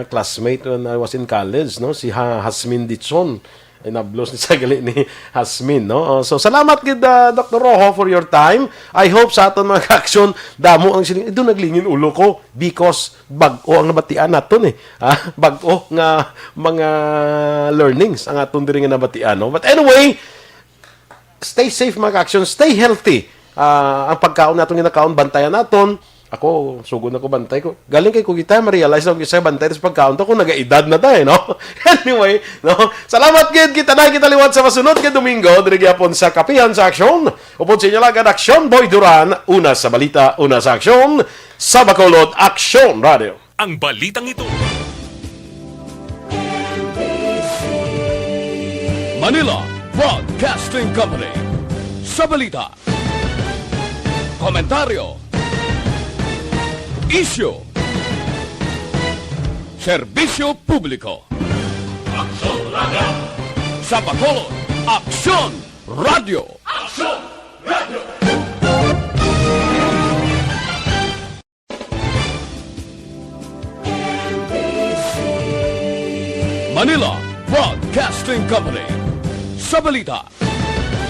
classmate when I was in college, no? Si ha Hasmin Ditson. Ay, nablos ni siya gali ni Hasmin, no? Uh, so, salamat gid, uh, Doctor Rojo, for your time. I hope sa aton mga ka-aksyon, damo ang siling, "Ito naglingin ulo ko," because bag-o ang nabatian naton eh. Ah, bag-o nga mga learnings ang aton diri nga nabatian, no? But anyway, stay safe, mga ka-aksyon, stay healthy. Ah, ang pagkaon naton nga nakaon, bantayan naton. Ako, sugod na ko bantay ko. Galing kay kung kita, ma-realize lang isa bantay sa pagkaon to kung nagaedad na tayo, no? Anyway, no? Salamat gid, kita na kita liwat sa masunod nga Domingo, diri gyapon sa Kapihan sa Aksyon. Upod sa inyo lang ang Aksyon Boy Duran, una sa balita, una sa aksyon, sa Bacolod, Aksyon Radio. Ang balitang ito. Manila Broadcasting Company. Sa balita, komentaryo, isyu, serbisyo publiko. Aksyon Radio. Sa Bacolod, Aksyon Radio. Aksyon Radio. Manila Broadcasting Company. Sa balita,